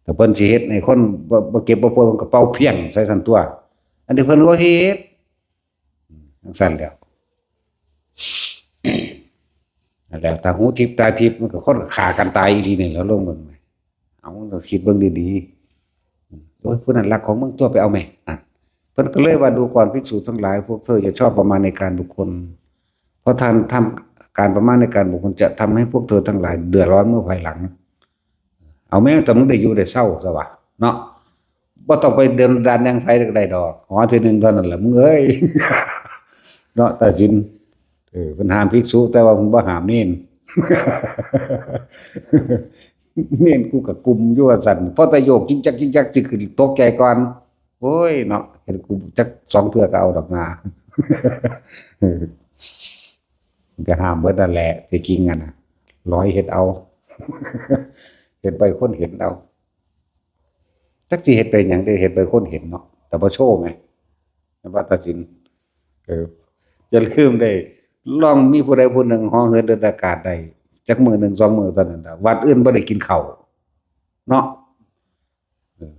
แต่เพิ่นสิเฮ็ดให้คนบ่ บ่เจ็บบ่ป่วย เพิ่นก็เป่าเพี้ยงใส่ซั่นตั่ว อันนี้เพิ่นบ่เฮ็ด จั่งซั่นแหล้ว นั่นแหละ ถ้าหูทิพย์ตาทิพย์ มันก็คนฆ่ากันตายอีหลีนี่แหล้ว ลองเบิ่งแหม เอา ลองคิดเบิ่งดีๆ โอ้ย ผู้นั้นรักของมึง ตัวไปเอาแหม นั่น เพิ่นก็เลยว่า ดูก่อนภิกษุทั้งหลาย พวกเธออย่าชอบประมาณในการบุคคล เพราะท่านทำการประมาณในการบุคคล จะทำให้พวกเธอทั้งหลายเดือดร้อนเมื่อภายหลัง เอาแม่งแต่มึงได้อยู่ได้เศร้าซะวะ เนาะ บ่ต้องไปเดินดานแดงไฟก็ได้ดอก หอทีหนึ่งเท่านั้นแหละมึงเอ้ย เนาะ ตัดสิน เออ เพิ่นห้ามภิกษุ แต่ว่าเพิ่นบ่ห้ามเณร เณรกูก็กุมอยู่ว่าซั่น พอแต่โยกจิกจักจิกจักสิขึ้นตกใจก่อน โอ้ยเนาะ เห็นกูจักสองเทื่อก็เอาดอกนา เออ ก็ห้ามเบิดนั่นแหละ ที่จริงอะนะ ร้อยเฮ็ดเอา เฮ็ดไปคนเห็นเอา จักสิเฮ็ดไปหยังเด้ เฮ็ดไปคนเห็นเนาะ แต่บ่โชว์ไง ว่าตัดสิน เออ อย่าลืมเด้ ลองมีผู้ใดผู้หนึ่งเหาะเหินเดินอากาศได้ จักมื้อหนึ่งสองมื้อเท่านั้นล่ะ วัดอื่นบ่ได้กินข้าว เนาะ เออ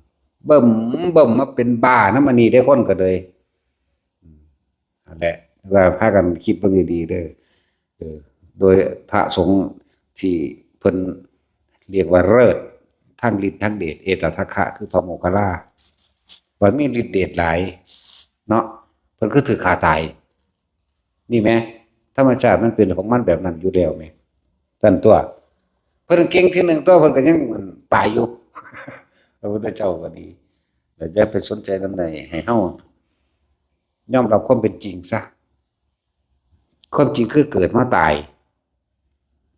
เบิ่ม เบิ่มมาเป็นบ้านำอันนี้เด้ คนก็เลย อืม นั่นแหละ ว่าพากันคิดเบิ่งดีๆเด้อ เออ โดยพระสงฆ์ที่เพิ่นเรียกว่าเลิศ ทั้งฤทธิ์ทั้งเดช เอตทัคคะ คือพระโมคคัลลา ว่ามีฤทธิ์เดชหลาย เนาะ เพิ่นคือถือฆ่าตาย นี่แหม ธรรมชาติมันเป็นของมันแบบนั้นอยู่แล้วแหม ซั่นตั่ว เพิ่นเก่งทีหนึ่งตัว เพิ่นก็ยังตายอยู่ พระพุทธเจ้าก็ดี แล้วอย่าไปสนใจนำใด ให้เฮา ยอมรับความเป็นจริงซะ ความจริงคือเกิดมาตาย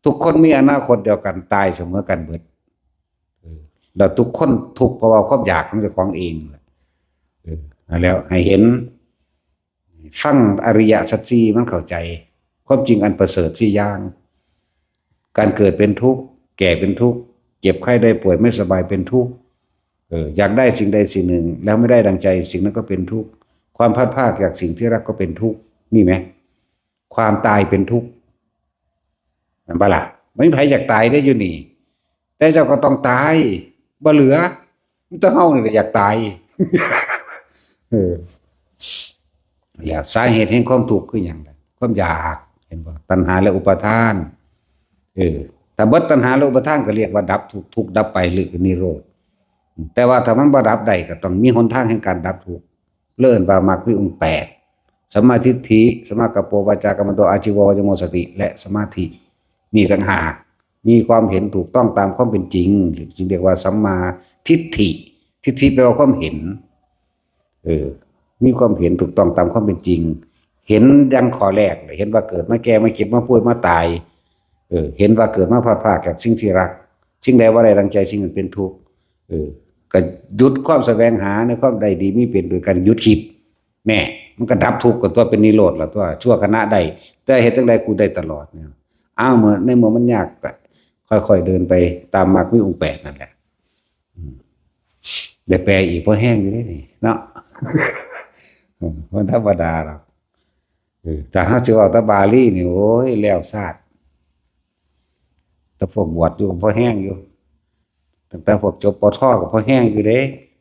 ทุกคนมีอนาคตเดียวกัน ตายเสมอกันเบิด เออ แล้วทุกคนทุกข์เพราะว่าความอยากของเจ้าของเองแหละ เออ นั่นแล้วให้เห็น ฟังอริยสัจสี่มันเข้าใจ ความจริงอันประเสริฐสี่อย่าง การเกิดเป็นทุกข์ แก่เป็นทุกข์ เจ็บไข้ได้ป่วยไม่สบายเป็นทุกข์ เออ อยากได้สิ่งใดสิ่งหนึ่ง แล้วไม่ได้ดังใจ สิ่งนั้นก็เป็นทุกข์ ความพลัดพรากจากสิ่งที่รักก็เป็นทุกข์ นี่แหม ความตายเป็นทุกข์ แม่นบ่ล่ะ บ่มีไผอยากตายเด้อยู่นี่ แต่เจ้าก็ต้องตาย บ่เหลือ มีแต่เฮานี่แหละอยากตาย เออ แล้วสาเหตุแห่งความทุกข์คือหยังล่ะ ความอยาก เห็นบ่ ตัณหาและอุปาทาน เออ ถ้าเบิดตัณหาและอุปาทานก็เรียกว่าดับทุกข์ ทุกข์ดับไป หรือคือนิโรธ แต่ว่าถ้ามันบ่ดับได้ก็ต้องมีหนทางแห่งการดับทุกข์ เรียกว่ามรรคมีองค์แปด สัมมาทิฏฐิ สัมมากัปโป วาจากัมมันโต อาชีวะ วายโม สติ และสมาธิ นี่ต่างหาก มีความเห็นถูกต้องตามความเป็นจริง จึงเรียกว่าสัมมาทิฏฐิ ทิฏฐิแปลว่าความเห็น เออ มีความเห็นถูกต้องตามความเป็นจริง เห็นดังข้อแรก เห็นว่าเกิดมาแก่มาเจ็บมาป่วยมาตาย เออ เห็นว่าเกิดมาพลัดพรากจากสิ่งที่รัก สิ่งใดบ่ได้ดังใจ สิ่งนั้นเป็นทุกข์ เออ ก็หยุดความแสวงหาในความได้ดีมีเป็นโดยการหยุดคิด แน่ มันก็ดับทุกข์กันตัว เป็นนิโรธละตัว ชั่วขณะได้ แต่เฮ็ดจั่งใดกูได้ตลอดเนี่ย อ้าว เมื่อ ในเมื่อมันยากก็ค่อยๆเดินไปตามมรรคมีองค์แปดนั่นแหละ อืม ได้แปลอีกพอแฮงอยู่เด้นี่เนาะ อืม บ่ธรรมดาหรอก เออ ถ้าเฮาสิเว้าแต่บาลีนี่ โอ้ย แล้วซาด แต่พวกบวชอยู่ก็พอแฮงอยู่ ตั้งแต่พวกจบ ป.ท ก็พอแฮงอยู่เด้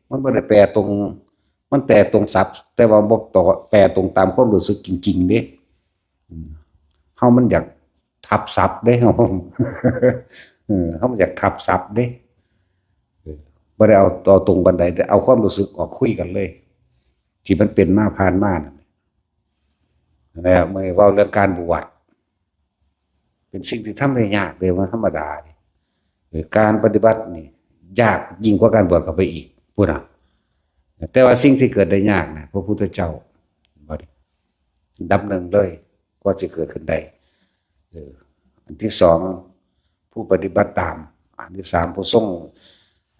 มันบ่ได้แปลตรง มันแปลตรงศัพท์ แต่ว่าบ่ตอ แปลตรงตามความรู้สึกจริงๆเด้ อืม เฮามันอยากทับศัพท์เด้ เฮา เออ เฮามันอยากทับศัพท์เด้ เออ บ่ได้เอา เอาตรงปานใด แต่เอาความรู้สึกออกคุยกันเลย ที่มันเป็นมาผ่านมานั่นแหละ เมื่อเว้าเรื่องการบวช เป็นสิ่งที่ทำได้ยากเลย มันธรรมดานี่ เออ การปฏิบัตินี่ยากยิ่งกว่าการบวชเข้าไปอีก พู้นน่ะ แต่ว่าสิ่งที่เกิดได้ยากนะ พระพุทธเจ้า อันดับหนึ่งเลย กว่าสิเกิดขึ้นได้ เออ อันที่สอง ผู้ปฏิบัติตาม อันที่สาม ผู้ทรง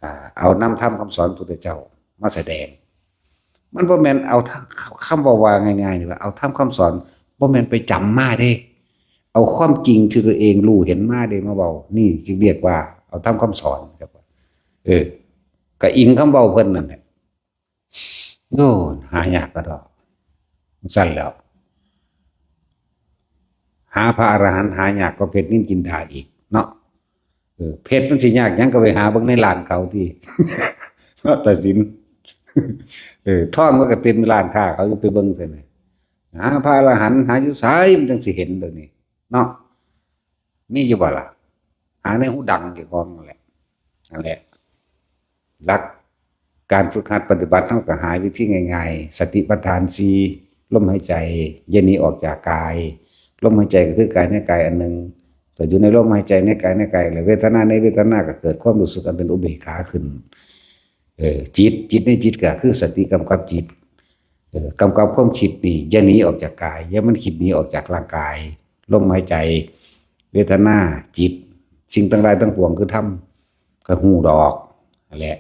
อ่า เอานำธรรมคำสอนพุทธเจ้ามาแสดง มันบ่แม่นเอาธรรม คำเว้าว่าง่ายๆนี่ว่าเอาธรรมคำสอน บ่แม่นไปจำมาเด้ เอาความจริงที่ตัวเองรู้เห็นมาเด้มาเว้า นี่จึงเรียกว่าเอาธรรมคำสอนครับ เออ ก็อิงคำเว้าเพิ่นนั่นแหละ โอ้ หายากกะดอก ซั่นแหล้ว หาพระอรหันต์หายากกว่าเพชรนิลจินดาอีกเนาะ เออ เพชรมันสิยากหยัง ก็ไปหาเบิ่งในร้านเขาติ เนาะ ตัดสิน เออ ทองมันก็เต็มร้านค้าเขาอยู่ ไปเบิ่งซั่นน่ะ หาพระอรหันต์หาอยู่ไส มันจั่งสิเห็นเดี๋ยวนี้เนาะ มีอยู่บ่ล่ะ หาในหูดังเจ้าของนั่นแหละ นั่นแหละ หลักการฝึกหัดปฏิบัติ เฮาก็หาวิธีง่ายๆ สติปัฏฐานสี่ ลมหายใจ อย่าหนีออกจากกาย ลมหายใจก็คือกายในกายอันหนึ่ง ก็อยู่ในลมหายใจในกายในกาย แล้วเวทนาในเวทนาก็เกิดความรู้สึกอันเป็นอุเบกขาขึ้น เออ จิต จิตในจิตก็คือสติกำกับจิต เออ กำกับความคิดนี่ อย่าหนีออกจากกาย อย่ามันคิดหนีออกจากร่างกาย ลมหายใจ เวทนา จิต สิ่งทั้งหลายทั้งปวงคือธรรม ก็ฮู้ดอก นั่นแหละ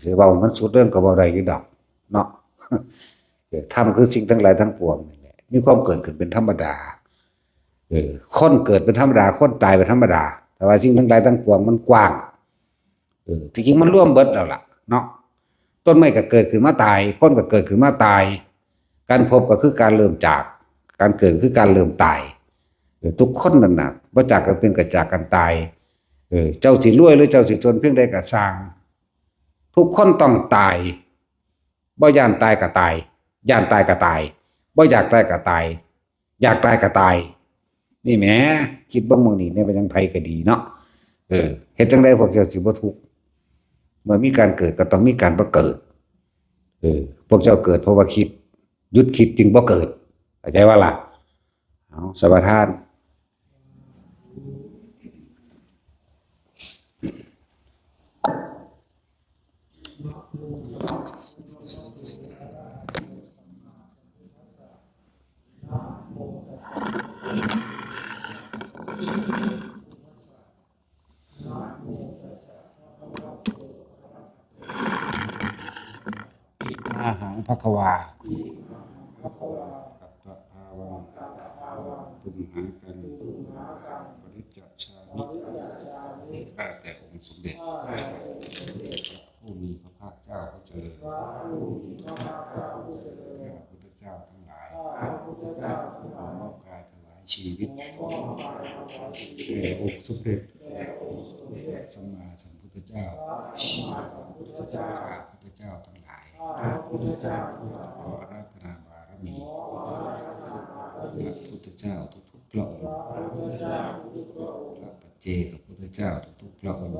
สิเว้ามันสุดเรื่องก็เว้าได้อยู่ดอก เนาะ เออ ธรรมคือสิ่งทั้งหลายทั้งปวงนี่แหละ มีความเกิดขึ้นเป็นธรรมดา เออ คนเกิดเป็นธรรมดา คนตายเป็นธรรมดา แต่ว่าสิ่งทั้งหลายทั้งปวงมันกว้าง เออ ที่จริงมันรวมเบิดแล้วล่ะ เนาะ ต้นไม้ก็เกิดขึ้นมาตาย คนก็เกิดขึ้นมาตาย การพบก็คือการเริ่มจาก การเกิดคือการเริ่มตาย เออ ทุกคนนั่นน่ะ บ่จากกันเป็นก็จากกันตาย เออ เจ้าสิรวยหรือเจ้าสิจนเพียงใดก็ซ่าง ทุกคนต้องตาย บ่ย้านตายก็ตาย ย้านตายก็ตาย บ่อยากตายก็ตาย อยากตายก็ตาย นี่แหม คิดเบิ่งหม่องนี้เนี่ย เป็นจั่งไผก็ดีเนาะ เออ เฮ็ดจั่งใดพวกเจ้าสิบ่ทุกข์ เมื่อมีการเกิดก็ต้องมีการบ่เกิด เออ พวกเจ้าเกิดเพราะว่าคิด หยุดคิดจึงบ่เกิด เข้าใจบ่ล่ะ เอา สมาทาน อะระหังภะคะวา อัตตะภาวัง ตุมหังคัน ปริจจชามิ ข้าแต่องค์สมเด็จ พระผู้มีพระภาคเจ้าผู้เจริญ ข้าพระพุทธเจ้าทั้งหลาย ขอมอบกายถวายชีวิต แด่องค์สมเด็จ พระสัมมาสัมพุทธเจ้า ข้าพระพุทธเจ้าทั้งหลาย ขออาราธนาบารมี พระพุทธเจ้าทุกๆพระองค์ พระปัจเจกพุทธเจ้าทุกๆพระองค์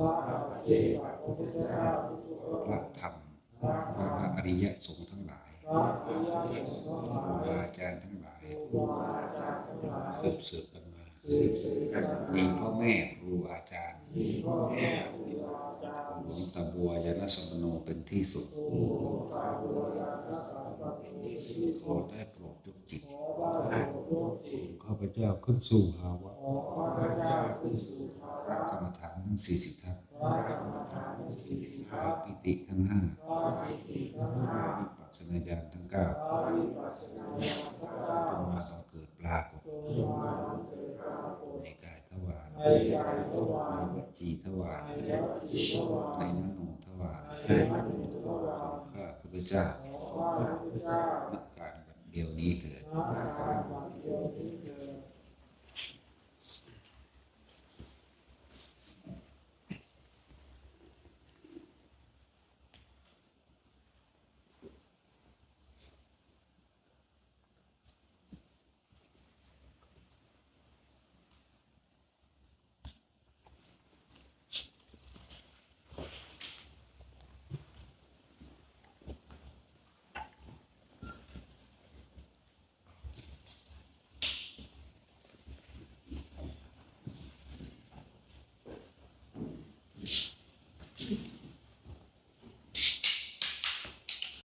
พระธรรม พระอริยสงฆ์ทั้งหลาย ครูบาอาจารย์ทั้งหลาย สืบสืบกันมา มีพ่อแม่ครูอาจารย์ หลวงตาบัวยาณสัมปันโนเป็นที่สุด ขอได้โปรดยกจิต ข้าพเจ้าขึ้นสู่ภาวะ พระกรรมฐานทั้งสี่สิบทัศน์ พระปีติทั้งห้า วิปัสสนาญาณทั้งเก้า จงมาบังเกิดปรากฏ ในกายทวาร ในวจีทวาร ในมโนทวาร ของข้าพุทธเจ้า ณ การบัดเดี๋ยวนี้เถิด